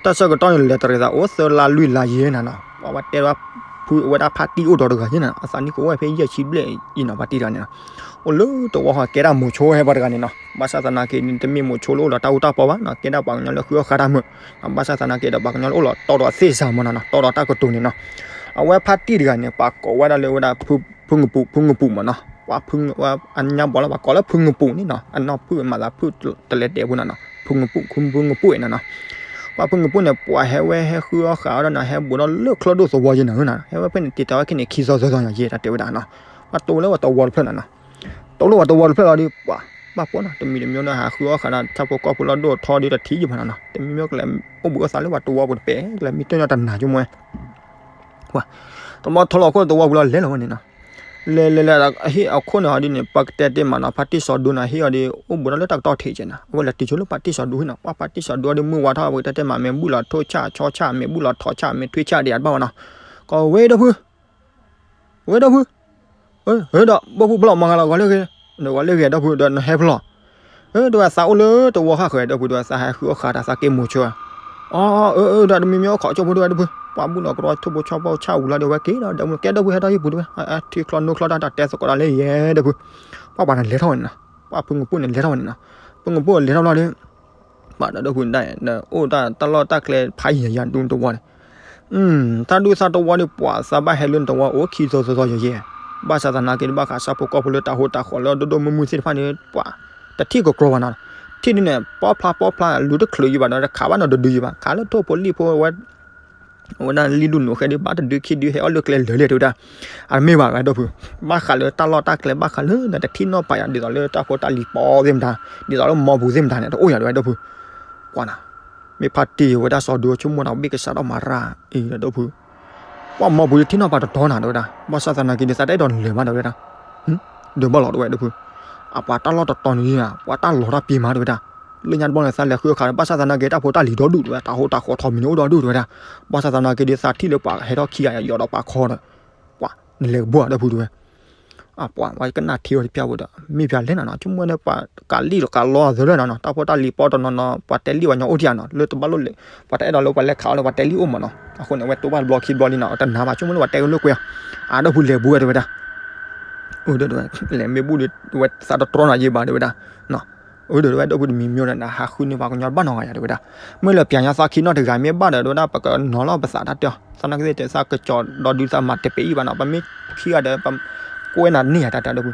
တၢ်ဆၢကတီၢ်န့ၣ် လဲၤတရံးသးအိၣ်သၢလါလွံၢ်လါယဲၢ်နၤနီၤ ပှၤဝဲတဲဝဲ ဖုအဝဲဒၣ်ဖါတံၢ်အိၣ်ဒီးတဂၤယဲၢ်နၤ အသးနံၣ်ကအိၣ်ဝဲဖဲယဲၢ်ဆံဘျဲၣ်အံၤနီၤ ဖါတံၢ်တဂၤန့ၣ်နီၤ, အိၣ်လၢတဝီဃီကဲဒၣ်မိၤဆိဟဲပှၤတဂၤန့ၣ်နီၤ ဘၣ်ဆၣ်သနာ်က့ တမ့ၢ်မိၤဆိလၢအိၣ်ဒီးတၢ်အူတၢ်ပီဘၣ်နီၤ ကဲဒၣ်ပှၤကညီလၢဃုအီၣ်ဃာ်တၢ်မုာ်, ဘၣ်ဆၣ်သနာ်က့ဒီးပှၤကညီလၢအိၣ်လီၤတီဒီးသ့ၣ်စၢ်မးနီၤနီၤ တီဒီးတၢ်ကတိၤန့ၣ်နီၤ, အဝဲဖါတံၢ်တဂၤန့ၣ် ပှၤကိးဝဲဒၣ်လၢဝဲဒၣ် ဖုငပူး ဖုငပူးမးနီၤ ပှၤဖု အညါဘီလၢပှၤကိးလၢဖုငပူးန့ၣ်နီၤ အနီၢ်ဖုမၤသးဖုတလဲၤတဲာ်ဖိနီၤနီၤ ဖုငပူး ဖုငပူးနီၤနီၤ, ပှၤဖုငပူးန့ၣ် ပှၤဟဲဝဲဟဲဃုအီၣ်ဃာ်အီၣ်ဒီးနီၤ ဟဲဘူးဒီးလၢချၢၣ်ဒိၣ်သဝီယဲၢ်နၤနီၤ ဟဲဝဲဖဲန့ၣ် တ့တၢ်ဝဲခဲန့ၣ် ခံသီသီသီယဲၢ်တၢ်တဲဝဲဒၣ်နီၤ, ပှၤတိၢ်လၢပှၤတဝီတဖျၢၣ်နီၤနီၤ, တိၢ်လၢပှၤတဝီတဖျၢၣ်လီၤဒီး ပှၤ ဘၣ်ပိာ်နီၤ တမံၤတမံၤဒီးဟးဃုအီၣ်ဃာ်ဒီး ဆၣ်ဖိကီၢ်ဖိလၢဒိၣ်ထီဒ်တထံၣ်ယံၤဘၣ်နီၤနီၤ တမံၤမ့ၢ်ကလဲၤအိၣ်ဘှံးအိၣ်သါလၢပှၤတဝီပူၤတပဲာ် ကလဲၤမံတၢ်ညီတနၤကၠိမွဲ ပှၤ တဘျီထီၣ်လီၤအခိၣ်တဝီပူၤလီၤလဲၤလီၤဝဲန့ၣ်နီၤ, လဲၤလဲၤလဲၤ အဟ့ၣ်အခိၣ်န့ၣ်ဟီဒ်န့ၣ် ပကတဲတ့ၢ်မးနီၤ ဖါတံၢ်စီၤဒူန့ၣ်ဟ့ၣ်အီၤဒီး အိၣ်ဘူးဒီးလၢတၢ်ကတီၢ်ထံးကဲနီၤ အဝဲလဲၤတုၤဆိလၢဖါတံၢ်စီၤဒူဟံၣ်နီၤ ပှၤဖါတံၢ်စီၤဒူအီၤဒီးမုၢ်ဝါထီၣ် ပကတဲတ့ၢ်မး မ့ၢ်ဘူၣ်လီၤထိၣ်ဆၣ်ဆီဆၣ် မ့ၢ်ဘူၣ်လီၤထိၣ်ဆၣ် မ့ၢ်ထွံဆၣ်ဒံးအါတဘၣ်ဝဲနီၤ, ကီးဝဲဒီပုၢ် ဝဲဒီပုၢ် ဟဲဒီး ဘီဖုဖျီၣ်မၤဂၤလီၤ ဂီၤလၢဂ့ၤ, ဂီၤလၢဂ့ၤ ဒီပုၢ်ဒီးနဟဲဖျီၣ်, ဒီးသးအိၣ်လၢတဝီဃၣ်ဃၢၤ ဒီပုၢ်ဒီးသးဟဲဃုအီၣ်ဃာ်တၢ်သးက့ၢ်မိၤဆိ, အ ဒီးတမံၤမ့ၢ်အိၣ်ခိးကၠိဖိဒီး ဒီပုၢ် ပှၤဘူၣ်လီၤကရီထိၣ်ဖိဆီဖိဆၣ်ဝံၤလီၤဒီးဝဲက့ၤဒီး ဒီပုၢ် ကဲဒီပုၢ်ဟဲထီၣ်ဟံၣ်ပူၤတဝဲ ထံချီနိချီတၢ်တဲသကိးတၢ်လၢယဲ ဒီပုၢ်, ပှၤပှၤန့ၣ်လဲၤထီၣ်ဝဲန့ၣ်နီၤ ပှၤဖုငပိၢ်န့ၣ်လဲၤထီၣ်ဝဲန့ၣ်နီၤ, ဖုငပိၢ်လဲၤထီၣ်လီၤဒီး ပှၤဒီးဒီပုၢ်ဒၣ် အိၣ်တၢ်တၢ်လီၢ်တၢ်ကျဲဖးယံၤယၤဒူတဝီန့ၣ် တၢ်ဒူသးတဝီဒီး ပှၤသးဘၣ်ဟဲလၢနတဝီအိၣ်ခံသီသီသီယဲၢ်ယဲၢ်, ဘၣ်ဆၣ်သနာ်က့ဒီး ဘၣ်ဃးဆၣ်ဖိကီၢ်ဖိလၢတၢ်ဟိတၢ်ဃီလၢဒိၣ်ဒိၣ်မုၢ်မုၢ်သ့ၣ်တဖၣ်န့ၣ် ပှၤတထံၣ်ကကြီဘၣ်နီၤ, ထံၣ်ဒ်န့ၣ် ပီဖျါပီဖျါ လူၤတချုးယံၤဘၣ်ဒီး တခးဘၣ်နီတဒုယံၤဘၣ်, ခးလၢထိၣ်ဖိလံၣ်ဖိဝဲ အဝဲဒၣ်လံၣ်ဒူၣ်နိးဃဲဒီး ဘၣ်တဒုခံဒုဟဲအီၣ်လၢကျဲလၢာ်လံတဲဝဲဒၣ်, အတမ့ၢ်ဘၣ်ဝဲဒီပုၢ်, ဘၣ်ဃးလၢတၢ်လီၢ်တၢ်ကျဲ ဘၣ်ဃးလၢနတထံၣ်နီၣ်ပာ်ယၤ ဒ်သိးလၢတၢ်ဖိတၢ်လံၤပီသ့ၣ်မတၤ, ဒ်သိးလၢမီပူၤသ့ၣ်မတၤန့ၣ် တအိၣ်ယၤတဲဝဲဒီပုၢ်, ကွၢ်နၤ မ့ၢ်ဖါတံၢ်ဝဲဒၣ်စီၤဒူဆိကမိၣ်တၢ်ဘၣ်ကစးထီၣ်မၤရၣ်အံၤဒီပုၢ်, ပှၤမီပူၤဒုးထံၣ်နီၣ်ပှၤတတီၤနၤ တဲဝဲဒၣ်, ဘၣ်ဆၣ်သနာ်က့ဒုး သးတအဲၣ်ဒိးလဲၤဘၣ် တဲဝဲဒၣ်, ဒုးဘၣ်လီၤ တဲဝဲဒၣ်ဒိၣ်ဖု, အပှၤတၢ်လီၢ်တတီၤန့ၣ်ဧါ, ပှၤတၢ်လီၤတၢ်ပ့ၤမး တဲဝဲဒၣ်, လၢညါတဘျီန့ၣ် သးလဲၤဃုအခါဒီး ဘၣ်ဆၣ်သနာ်က့တၢ်ဖိတၢ်လံၤဒီဒူၣ် တဲဝဲဒၣ်, တၢ်ဟိတၢ်ဃီထီမံၤန့ၣ်အိၣ်ဒီဒူၣ် တဲဝဲဒၣ်, ဘၣ်ဆၣ်သနာ်က့ဒုး သးထံၣ်လၢပှၤဟဲထီၣ်ခံဂၤ ယီၤဒီးပှၤခီဒီး, ပှၤနလဲၤကဘီၣ် ဒိၣ်ဖု တဲဝဲ အပှၤဝဲကနၣ်ထံအီၤတပျၢ်ဝဲဒီး မ့ၢ်ပှၤလဲၣ်နၤနီၤ, ဆိကမိၣ်န့ၣ် ပှၤကးလံၣ်ဒီးကးလီအသၢလၢနၤနီၤ, တၢ်ဖိတၢ်လံၤပီတနီၤနီၤ ပှၤတဲလံၣ်ပှၤညီအိၣ်ထံၣ်ဧါနီၤ, လၢတဘၣ်လိၣ်လဲၤ ပှၤတအဲၣ်ဒိးလၢပှၤလဲၤခးအီၤလၢပှၤတဲလံၣ်အိၣ်မးနီၤ, အဃိန့ၣ် အဝဲတိၢ်ဘၣ်တဘျီခံဘျီလံနီၤ, တနၤဘၣ် ဆိကမိၣ်လၢပှၤတဲဝဲလၢကွဲၤ, အဒိၣ်ဖုလဲၤဘူးဝဲ တဲဝဲဒၣ်, အဒိၣ် လဲၤမ့ၢ်ဘူးဒီး ဝဲသးတတြီနီၤယံၤဘၣ် တဲဝဲဒၣ်, အဒိၣ် တဲဝဲဒိၣ်ဖုတမံၤမံၤဒီး နဟးဃုန့ၢ်ပှၤကညီတဘၣ်နီတဂၤယၤ တဲဝဲဒၣ်, မ့ၢ်လၢပၠးညီသးခံနီတဂၤမ့ၢ်ဘၣ်ဒီး တဲဝဲဒၣ် ပကနီၤလီၤပသးတၢ်တဲအီၤ, သနာ်က့သးကစီၤဒီးဒုးသးမၤတပ့ၤအံၤဘၣ်နီၤ, ပမ့ၢ်ခံဂၤဒီး ပကွဲးနၤန့ၢ်ယၤတၢ်တဲအီၤ ဒိၣ်ဖု,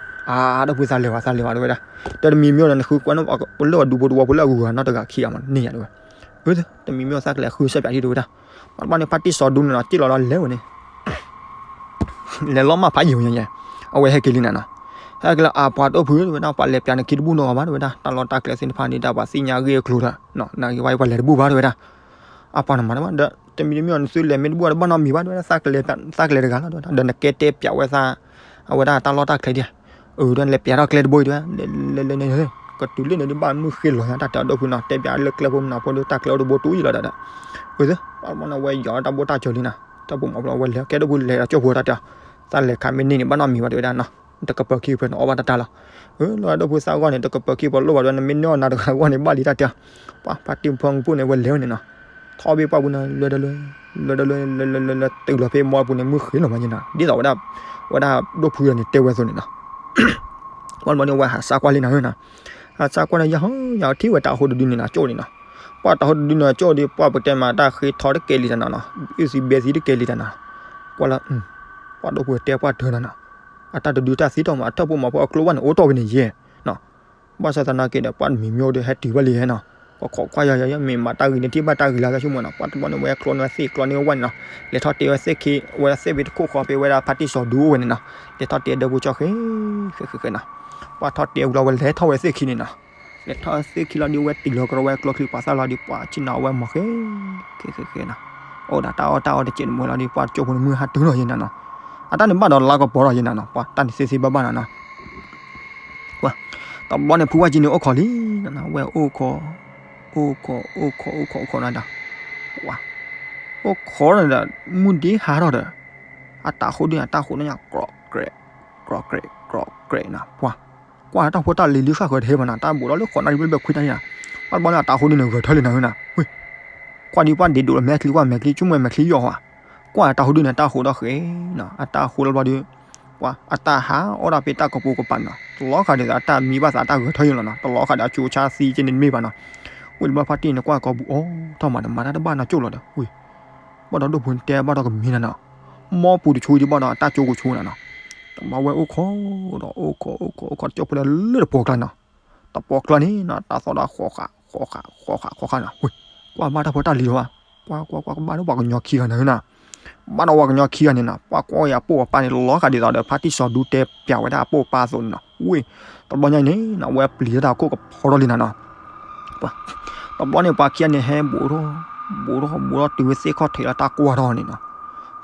အဒိၣ်ဖုသးလဲၤဘၣ် သးလဲၤဘၣ် တဲဝဲဒၣ်, ဒီးတမံၤမံၤဒီး နဃုကွဲးနီၣ်ပှၤလၢအဒူဖိတဝီဖိလၢအဂုၤအဂၤနီတဂၤခံဂၤမးန့ၢ်ယၤ တဲဝဲ, အၢ တမံၤမံၤသးကလဲၤဃုစဲးပၠးဒံး တဲဝဲဒၣ်, ဘၣ်တဘျီန့ၣ် ဖါတံၢ်စီၤဒူန့ၣ်နီၤ စံၣ်လီၤလီၤလဲၤဝဲန့ၣ် လဲၤလီၤမၢ်ဖးယံာ်ဝဲညါညါ, အဝဲဟဲက့ၤလံနၤနီၤ, ဟဲက့ၤလၢအပှၤဒိၣ်ဖု တဲဝဲဒၣ် ပှၤလဲၤပၠးနခံတဘူၣ်နီတဂၤဘၣ် တဲဝဲဒၣ်, တၢ်လီၢ်တၢ်ကျဲသ့ၣ်တဖၣ်န့ၣ် ဒၣ်ပှၤသ့ၣ်ညါဂ့ၢ်အကျိၤဒီး နဂ့ၤဝဲပှၤလဲၤတဘူၣ်ဘၣ် တဲဝဲဒၣ်, အပှၤန့ၣ်မၤတဘၣ်ဒီး တမံၤတမံၤအီၤ နသုလဲၤမ့ၢ်တဘူၣ်ဒီး ဘၣ်နီတမံၤဘၣ် တဲဝဲဒၣ်, သးကလဲၤတဂၤလီၤ တဲဝဲဒၣ်, ဒီးနကဲတဲပၠးဝဲသး အဝဲဒၣ်တၢ်လီၢ်တၢ်ကျဲဒံး, အၢ ဒီးနလဲၤပၠးထီၣ်ကျဲတဘိအံၤ တဲဝဲ, လဲၤလဲၤလဲၤန့ၣ် ကတုၤလၢန့ၣ်ဒုး ဘၣ်မုၢ်ဃ့လီၤညါ တၢ်တဲအီၤဒိၣ်ဖုနီၤ, တဲပၠးလၢကျဲဖိမနုၤဖိဒီး တၢ်ကျဲအိၣ်တဘိတူၢ်ယံၤလီၤဒီး, အၢ ဘၣ်တဘျီန့ၣ် အဝဲယီၤလၢတၢ်ဘိၣ်တၢ်စၢၤလံနီၤ, တၢ်ပိာ်မၤဖိလီၤ အဝဲလဲၤကဲဒိၣ်ဖုလဲၤဒီးကၠိဖိတၢ်တဲအီၤ, သးလဲၤခးမ့ၢ်န့ၢ်န့ၣ် ဘၣ်နီတမံၤဘၣ် တဲဝဲဒၣ်နီၤ, တကပၢၤခံကပၢၤန့ၣ် အီၣ်ဘၣ်တၢ်တၢ်လီၤ, အၢ လၢဒိၣ်ဖုသးဂီၢ်န့ၣ် တကပၢၤခံကပၢၤလိၣ်ဘၣ်ဒီး နမ့ၢ်န့ၢ်အီၤနၤတဂၤအဂီၢ်န့ၣ် ဘၣ်လံတၢ်တဲအီၤ, ပှၤဖါတံၢ်ဖီမုၢ်ပူၣ်န့ၣ် အဝဲလဲၤဝဲန့ၣ်နီၤ, ထီၣ်ဘ့ၣ်ပှၢ်ပူၤန့ၣ် လဲၤဒီးလဲၤ လဲၤဒီးလဲၤ လဲၤလဲၤလဲၤ တုၤလီၤဖဲမီပူၤန့ၣ် မုၢ်ဃ့လီၤမးညါနီၤ, ဒ်သိးဝဲဒၣ် ဝဲဒၣ်ဒိၣ်ဖုန့ၣ်တဲဝဲအသိးန့ၣ်နီၤ, ဘၣ်တဘျီန့ၣ် အဝဲဟးစါကွၢ်လံနၤဧၢနီၤ, ဟးစါကွၢ်န့ၣ် ယဟီ ယထံၣ်ဝဲတၢ်ဟိတဒုန့ၣ်နီၤ ကၠိန့ၣ်နီၤ, ပှၤတၢ်ဟိတဒုန့ၣ်ကၠိဒီး ပှၤပတဲမးတၢ်ဃ့ထီတကဲလံတနီၤနီၤ, အုၣ်သံဘဲသံတကဲလံတနီၤ, ကွၢ်လၢ ပှၤဒိၣ်ဖုတဲပှၢ်တၢၢ်နီၤနီၤ, အတၢ်တဒုတၢ်သံတီၢ်မး အတၢ်ပိာ်မၤဖိအကျိဘၣ်န့ၣ် အိၣ်တီၢ်ဝဲန့ၣ်ယဲနီၤ ဘၣ်ဆၣ်သနာ်က့ဒီး ပှၤတမံၤမံၤဒီး ဟဲတုၤဘၣ်လံဟဲနီၤ, ပှၤခိးကွၢ်ယီၤယီၤယီၤ မ့ၢ်မၤတၢ်ဂ့ၤန့ၣ် ထံၣ်ဘၣ်တၢ်ဂ့ၤလၢ်လၢ်ဆိကမိၣ်နီၤ, ပှၤတဘျီန့ၣ် ဝဲကျီန့ၢ်ဝဲသ့ၣ် ကျီန့ၢ်ဝဲဝဲန့ၣ်နီၤ, လဲၤထီၣ်တဲဝဲသ့ၣ်ခံ ဝဲသ့ၣ်ဖဲတခိၣ်ဃီဖဲဝဲဒၣ်ဖါတံၢ်စီၤဒူအိၣ်ဝဲန့ၣ်နီၤ, လဲၤထီၣ်တဲဒၢပူၤကၠီၣ်ဃဲ ဃဲဃဲဃဲနီၤ, ပှၤထီၣ်တဲဝံၤလီၤ ဝဲလဲၤထီၣ်ဝဲသ့ၣ်ခံန့ၣ်နီၤ, လဲၤထီၣ်သ့ၣ်ခံလီၤဒီး ဝဲတုၤလီၤကဒီးဝဲကျိချံပှၤသၣ်လီၤဒီး ပှၤဆ့ၣ်နီၤအဝဲမၤဃဲ ဃဲဃဲဃဲနီၤ, အိၣ်ဒီးတၢ်အီၣ်တၢ်အီတစဲးတမှဲလီၤဒီး ပှၤကၠိဖိန့ၣ်မုၢ်ဟါတုၤလီၤယဲနၤနီၤ, အတၢ်န့ၣ်ဘၣ်ဒီးလါကပီၤလီၤယဲနၤနီၤ, ပှၤတၢ်န့ၣ်သ့သ့ဘၣ်ဘၣ်နၤနီၤ ပှၤ တဘျီန့ၣ် ဖုဝါကၠံန့ၣ် အိၣ်ခိးလံနၤနီၤ, ဝဲအိၣ်ခိး အိၣ်ခိး အိၣ်ခိး အိၣ်ခိး အိၣ်ခိးနၤဒီး ပှၤ အိၣ်ခိးနၤဒီး မုၢ်ဒ့ဟါထီၣ်ဒီး အတၢ်ဃိဒုန့ၣ် အတၢ်ဃိန့ၣ်ညါ ကြီၣ်ကြဲး ကြီၣ်ကြဲး ကြီၣ်ကြဲးနီၤ ပှၤ ကွၢ်တၢ်ဖိတၢ်လံၤလံဃၣ်ဃၢၤတဟဲဘၣ်နၤ, တၢ်ဘူးဒီးလၢဃိးနၣ်ရံၣ်ဘျဲၣ်ဘျဲၣ်ခွံတၢ်န့ၣ်နၤ, ဘၣ်တဘျီန့ၣ် အတၢ်ဃိဒုန့ၣ် ဂဲၤထၢၣ်လံနၤဧၢနၤ, ဝ့ၢ် ကွၢ်ဒံးပှၤဒ့ဒိးလၢမဲာ်ချံ ကွၢ်မဲာ်ချံ ဆိကမိၣ်မဲာ်ချံယီၢ်ဟီ, ကွၢ်တၢ်ဃိဒုန့ၣ် တၢ်ဃိဒီးဃဲနီၤ, အတၢ်ဃိလီၤဘျီဒီး ပှၤ အတၢ်ဟးအီၣ်ဒၣ်ဖဲတၢ်ကပူၤကပၤနီၤ, တလီၤဃာ်ဒ်သိးအတၢ်မံဘၣ်သး အတၢ်ဂဲၤထၢၣ်ယိာ်လီၤနီၤ, တလီၤဃာ်ဒီးအဆိအဆါသံက့န့ၣ်တမ့ၢ်ဘၣ်နီၤ, ဝံၤတဘျီဖါတံၢ်န့ၣ် ကွၢ်ကီၤပူၤ အိၣ်ထီၣ်မးဒီး မၤတၢ်တဘၣ်နီၤ ကၠိၣ်လီၤဒီး ဝံၤ ဘၣ်ဒီးဒိၣ်ဖိတဲဘၣ်ဒီးကမံၤနၤနီၤ, မီပူၤတဆူဒံးဘၣ်ဒီး အတၢ်ကၠိကဆူနၤနီၤ, တဘျီဝဲအိၣ်ခိးဒီး အိၣ်ခိး အိၣ်ခိး အိၣ်ခိး ကၠိၣ်ဖိလၢလၢတပှီၢ်ကျါနီၤ, တပှီၢ်ကျါန့ၣ်နီၤ တၢ်သီၣ်ဒီးဃီဃး ဃီဃး ဃီဃး ဃီဃးနီၤ, ဝံၤ ကွၢ်ဘၣ်တၢ်ဖိတၢ်လံၤလီၤဘၣ်, ကွၢ် ကွၢ် ကွၢ် ကဘၣ်ဒီးပှၤကညီခံဂၤနၤဧၢနၤ, ဘၣ်ဒီးပှၤကညီခံဂၤန့ၣ်နီၤ, ပှၤကွၢ်အံၤအပိာ်အပၢ်န့ၣ် လီၤဃာ်ဒ်သိးဒီး ဖါတံၢ်စီၤဒူတဲပၠးဝဲဒၣ်အပိာ်အပၢ်အသိးန့ၣ်နီၤ, ဝံၤ တဘျီညါအံၤန့ၣ်နီၤ ဝဲပျံၤလၢတၢ်ခိၣ်ကဖီထီၣ်လံနၤနီၤ, တဘျီန့ၣ် ပှၤခံဂၤန့ၣ်ဟဲဘူးထီၣ် ဘူးထီၣ် ဘူးထီၣ်တုၤဝဲသ့ၣ်ခီၣ်ထံးလၢတၢ်ကွၢ်ထီၣ်န့ၣ်နီၤ,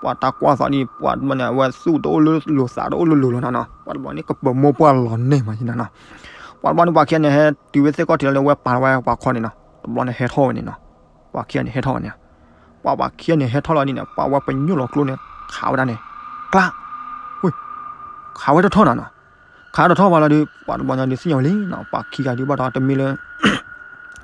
ပှၤတၢ်ကွၢ်သးဒ် ပှၤတဘျီန့ၣ် အဝဲသူၣ်တအိၣ်လၢလိၤသးတအိၣ်လၢလိၤလီၤနၤနီၤ, ပှၤတဘျီန့ၣ် ကပၢၤမိၢ်ပှၢ်လီၤန့ၢ်မးယနၤနီၤ, ပှၤတဘျီန့ၣ် ပှၤခံဂၤန့ၣ် ဟဲတုၤဝဲသ့ၣ်ခီၣ်ထံးလီၤလၢဝဲပာ်ဝဲပှၤခီန့ၣ်နီၤ, တဘျီန့ၣ်ဟဲထီၣ်ဝဲန့ၣ်နီၤ, ပှၤခံဂၤန့ၣ်ဟဲထီၣ်ဝဲန့ၣ်, ပှၤ ပှၤခံဂၤန့ၣ်ဟဲထီၣ်လီၤဒ်န့ၣ် ပှၤဝဲပညိၣ်လီၤကျိန့ၣ် ခးဝဲဒၣ်န့ၣ်, ကျါ, ဝ့ၢ်, ခးဝဲတထီၣ်နၤနီၤ, ခးတထီၣ်ဘၣ်လီၤဒီး ပှၤတဘျီညါဒုးသ့ၣ်ညါဝဲလံနီၤ, ပှၤခံဂၤဒုးဘၣ်ဒီးတမ့ၢ်လၢ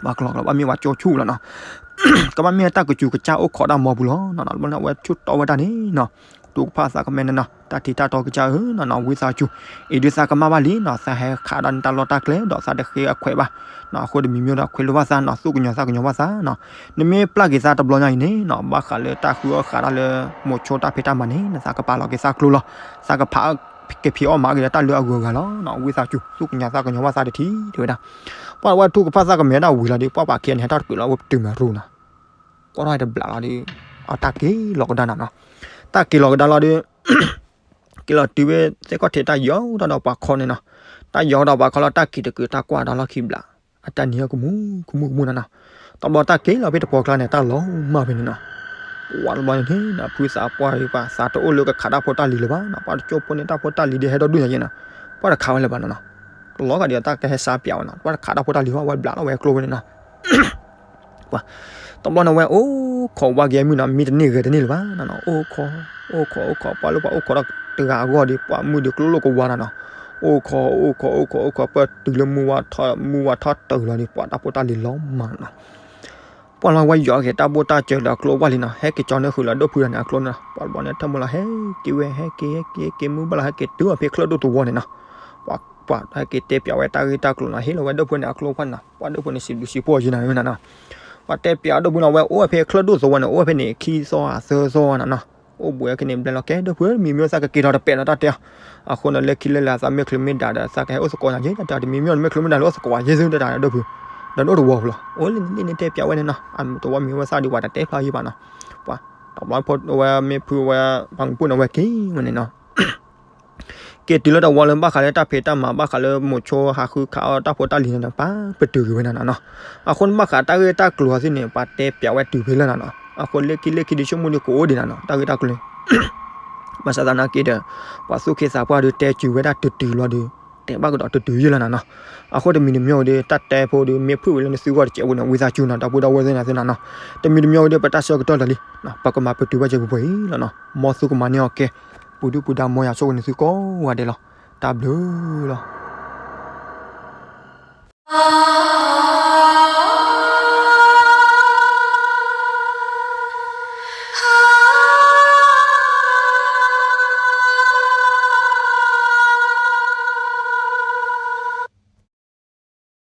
ပှၤကလီကလီ ဘၣ်မ့ၢ်ပှၤကၠိဆူၣ်လီၤနီၤ, ကဘၣ်မ့ၢ်တၢ်ကစူၤကစၢ်အိၣ်ခိးတၢ်မီပူၤလီၤနီၤ, တဘျီန့ၣ် အဝဲဆူၣ်တီဝဲတၢ်န့ၣ်နီၤ, တူၢ်ကဖၣ်သးကမဲာ်န့ၣ်နီၤ, တၢ်ထံးတၢ်တီကစၢ်ဧၢနီၤနီၤ, ဝံသးစူၤ, အံၤဒုးသးကမၣ်ဘၣ်လံနီၤ, သးဟဲခးဒၣ်န့ၢ်တၢ်လီၢ်တၢ်ကျဲဒီးသးတဃ့အခွဲးဘၣ်နီၤ, အဃိတမံၤမံၤဒီးခွဲးလိာ်ဘၣ်သးနီၤ, သူၣ်ကညီၤသးကညီၤဘၣ်သးနီၤ, နမ့ၢ်ပျၢ်က့ၤသးတဘျီညါအံၤန့ၣ်နီၤ, ဘၣ်ဃးလၢတၢ်ဃုအီၣ်ဃးတၢ်လၢ မိၤဆိတၢ်ဖံးတၢ်မၤန့ၣ်နီၤ, သးကပာ်လီၤက့ၤသးကျိလီၤ, သးကဖး ကဖံးအီၣ်မၤက့ၤဒီးတၢ်လၢအဂုၤအဂၤလီၤနီၤ, ဝံသးစူၤ သူၣ်ကညီၤသးကညီၤဘၣ်သးတထံၣ် တဲဝဲဒၣ်, ပှၤဝဲထူၣ်ကဖၣ်သးကမဲာ်ဒၣ်ဝံၤလီၤဒီး ပှၤပှၤခံဂၤန့ၣ်ဟဲထီၣ်တကုးလီၤဝဲတုၤမးရူၢ်နီၤ, ကွၢ်ထီၣ်ဝဲတဘျးလီၤဒီး အတၢ်က့ၤလီၤကဒါနၤနီၤ, တၢ်က့ၤလီၤကဒါလီၤဒီး က့ၤလီၤတုၤဝဲသ့ၣ်ခီၣ်ထံးတၢ်ယီၤထီၣ်ဒီးပှၤခီန့ၣ်နီၤ, တၢ်ယီၤဒီးပှၤခီလီၤ တၢ်က့ၤတကုးတၢ်ကွၢ်ဒီးလီၢ်ခံဘျး, အတၢ်နံၤအကမူၣ်ကမူၣ်ကမူၣ်နၤနီၤ, တဘျီတၢ်က့ၤလီၤဖဲတပှီၢ်ကျါန့ၣ် တၢ်လီၤမၢ်ဖဲန့ၣ်နီၤ, ပှၤတဘျီန့ၣ်န့ၣ်နီၤ ဖုသးပှၢ်ပှၤသးတအိၣ်လၢကခးတၢ်ဖိတၢ်လံၤလၢၤဘၣ်နီၤ, ပှၤတကၠိဖိန့ၣ် တၢ်ဖိတၢ်လံၤဒ်ဟဲဒီဒူၣ်ညါယဲနီၤ, ပှၤတခးဝဲလၢၤဘၣ်နီၤနီၤ, လီၤဂာ်ဒ်အတၢ်ကဟဲစါပၠးဝဲနီၤ, ပှၤတခးတၢ်ဖိတၢ်လံၤဘၣ် ဝဲဘျးလီၤဝဲကျိဝဲန့ၣ်နီၤ ပှၤ တဘျီန့ၣ်ဝဲအိၣ်ခိးဝါက့ၤမုၢ်နီၤ, မံတန့ၢ်ဂဲၤတန့ၢ်လၢၤဘၣ်နီၤနီၤ, အိၣ်ခိး အိၣ်ခိး အိၣ်ခိး ပှၤလၢပှၤအိၣ်ခိးဒီးတဂၤအဂီၢ်ဒီး ပှၤမုၢ်ဒီးကျိလိာ်ကဝါနီၤနီၤ, အိၣ်ခိး အိၣ်ခိး အိၣ်ခိး အိၣ်ခိး ပၢၢ်တုၤလၢမုၢ်ဝါထီၣ် မုၢ်ဝါထီၣ်တုၤလီၤဒီး ပှၤတၢ်ဖိတၢ်လံၤလီၤမၢ်နီၤနီၤ ပှၤလီၤဝဲယီၤက့ၤ တၢ်ဘိၣ်တၢ်စၢၤလၢအကျိဝဲလံနီၤ, ဟဲက့ၤကၠီၤန့ၢ်ဃုာ်လၢဒိၣ်ဖုန့ၣ်အကျိန့ၣ်နီၤ, ပှၤတဘျီန့ၣ် ထၢၣ်မုၢ်လီၤ ဟဲက့ၤဝဲ ဟဲက့ၤ ဟဲက့ၤ ဟဲက့ၤ မုၢ်ဘၣ်လီၤ ဟဲက့ၤတုၤအီၤဖဲချၢၣ်ဒိၣ်သဝီန့ၣ်နီၤ, ပှၤ ပှၤဟဲက့ၤတဲပၠးဝဲတၢ်ဂ့ၢ်တၢ်ကျိၤနီၤ, ဟ့ၣ်လီၤဝဲဒိၣ်ဖုန့ၣ်အကျိဖၣ်နီၤ, ပှၤဒိၣ်ဖုန့ၣ် စံးဘျုးစံးဖှိၣ်ယံၤနၤနီၤ, ပှၤတဲပၠးဒိၣ်ဖုနီၤ, ဝဲအိၣ်ဝဲဖဲချၢၣ်ဒိၣ်သဝီန့ၣ် အိၣ်ဝဲဖဲန့ၣ် ခံသီဧါသၢသီဧါနီၤနီၤ, အိၣ်ဘှံးဝဲက့ၤန့ၣ် ဘျဲလီၤကဲ ဒိၣ်ဖု မံၤမ့ၢ်သၣ်ကက့ၤထီၣ်တပဲာ်နီၤ တၢ်တဲအီၤ, အဃိန့ၣ် လၢခံလၢလဲၤ အသးမ့ၢ်ချုးမ့ၢ်ဒၣ်ဒီး သးကဟဲအိၣ်သကိးနၤက့ တၢ်တဲအီၤ တမံၤမ့ၢ်အီၤ မ့ၢ်ချုးမ့ၢ်ဒၣ်လၢအိၣ်သကိးယဲၢ်သု တၢ်တဲအီၤဒိၣ်ဖု, ဒီးဒိၣ်တဝီဖုလီၤ, အိၣ်လၢန့ၣ်န့ၣ်တဲပၠးဝဲန့ၣ်နီၤ, အသဝီမံၤဝဲသၣ်ဒီး ပှၤတတဲဖျါယံၤဘၣ်နီၤ, ပှၤ တဘျီဖိဝဲမ့ၢ်ဖုဝဲ ပှၤမုၢ်ပူၣ်န့ၣ် ဝဲက့ၤဝဲန့ၣ်နီၤ က့ၤတုၤလၢတဝီလၢဘၣ်ဃးလၢတၢ်ဖံးတၢ်မၤ ဘၣ်ဃးလၢမိၤဆိဟးဃုခးအီၣ်တၢ်ဖိတၢ်လံၤန့ၣ်ဒီး ပှၤပတုာ်က့ၤဝဲနၤနီၤနီၤ, အဃိန့ၣ် ဘၣ်ဃးတၢ်ဂ့ၢ်တၢ်ကျိၤအီၤသ့ၣ်န့ၣ် ပှၤတဲပၠးဝဲတုၤဖဲလၢနၤနီၤ, အဃိလၢခံလၢခံဒုးဆိကမိၣ်ဒုးကအိၣ်ဒံးနၤနီၤ တၢ်ဂ့ၢ်တၢ်ကျိၤန့ၣ် ဘၣ်ဆၣ်သနာ်က့ဒီး ပှၤသူၣ်က့သးပှၢ်ဒုးတဲစုၤဝဲဒၣ်တုၤတုၤလီၤဒီး တဲဘၣ်ကဒီးတုၤတုၤယဲၢ်လီၤနၤနီၤ, အဃိတမံၤတမံၤဝဲဒီး တၢ်တဲဖိဒီး မ့ၢ်ဖုၣ်ဝဲလၢနသုဂီၢ်တစဲးဖိန့ၣ် ဝံသးစူၤနီၤ ဒီပုၢ်ဒီဝဲၢ်သ့ၣ်နၤသ့ၣ်နၤနီၤ, တမံၤတမံၤဝဲဒီး ပတၢ်ဆၢကတီၢ်လၢာ်လံ, ပကမၤပတုာ်ဘၣ်စဲးပှဲၤပှဲၤအံၤလီၤနီၤ, မ်သုကမၤန့ၢ်အီၤကဲ, ပူၤဒုၣ်ပူၤဒါမ်ယွၤဆိၣ်ဂ့ၤနသုကိးဂၤဒဲးလီၤ, တၢ်ဘျုးလီၤ.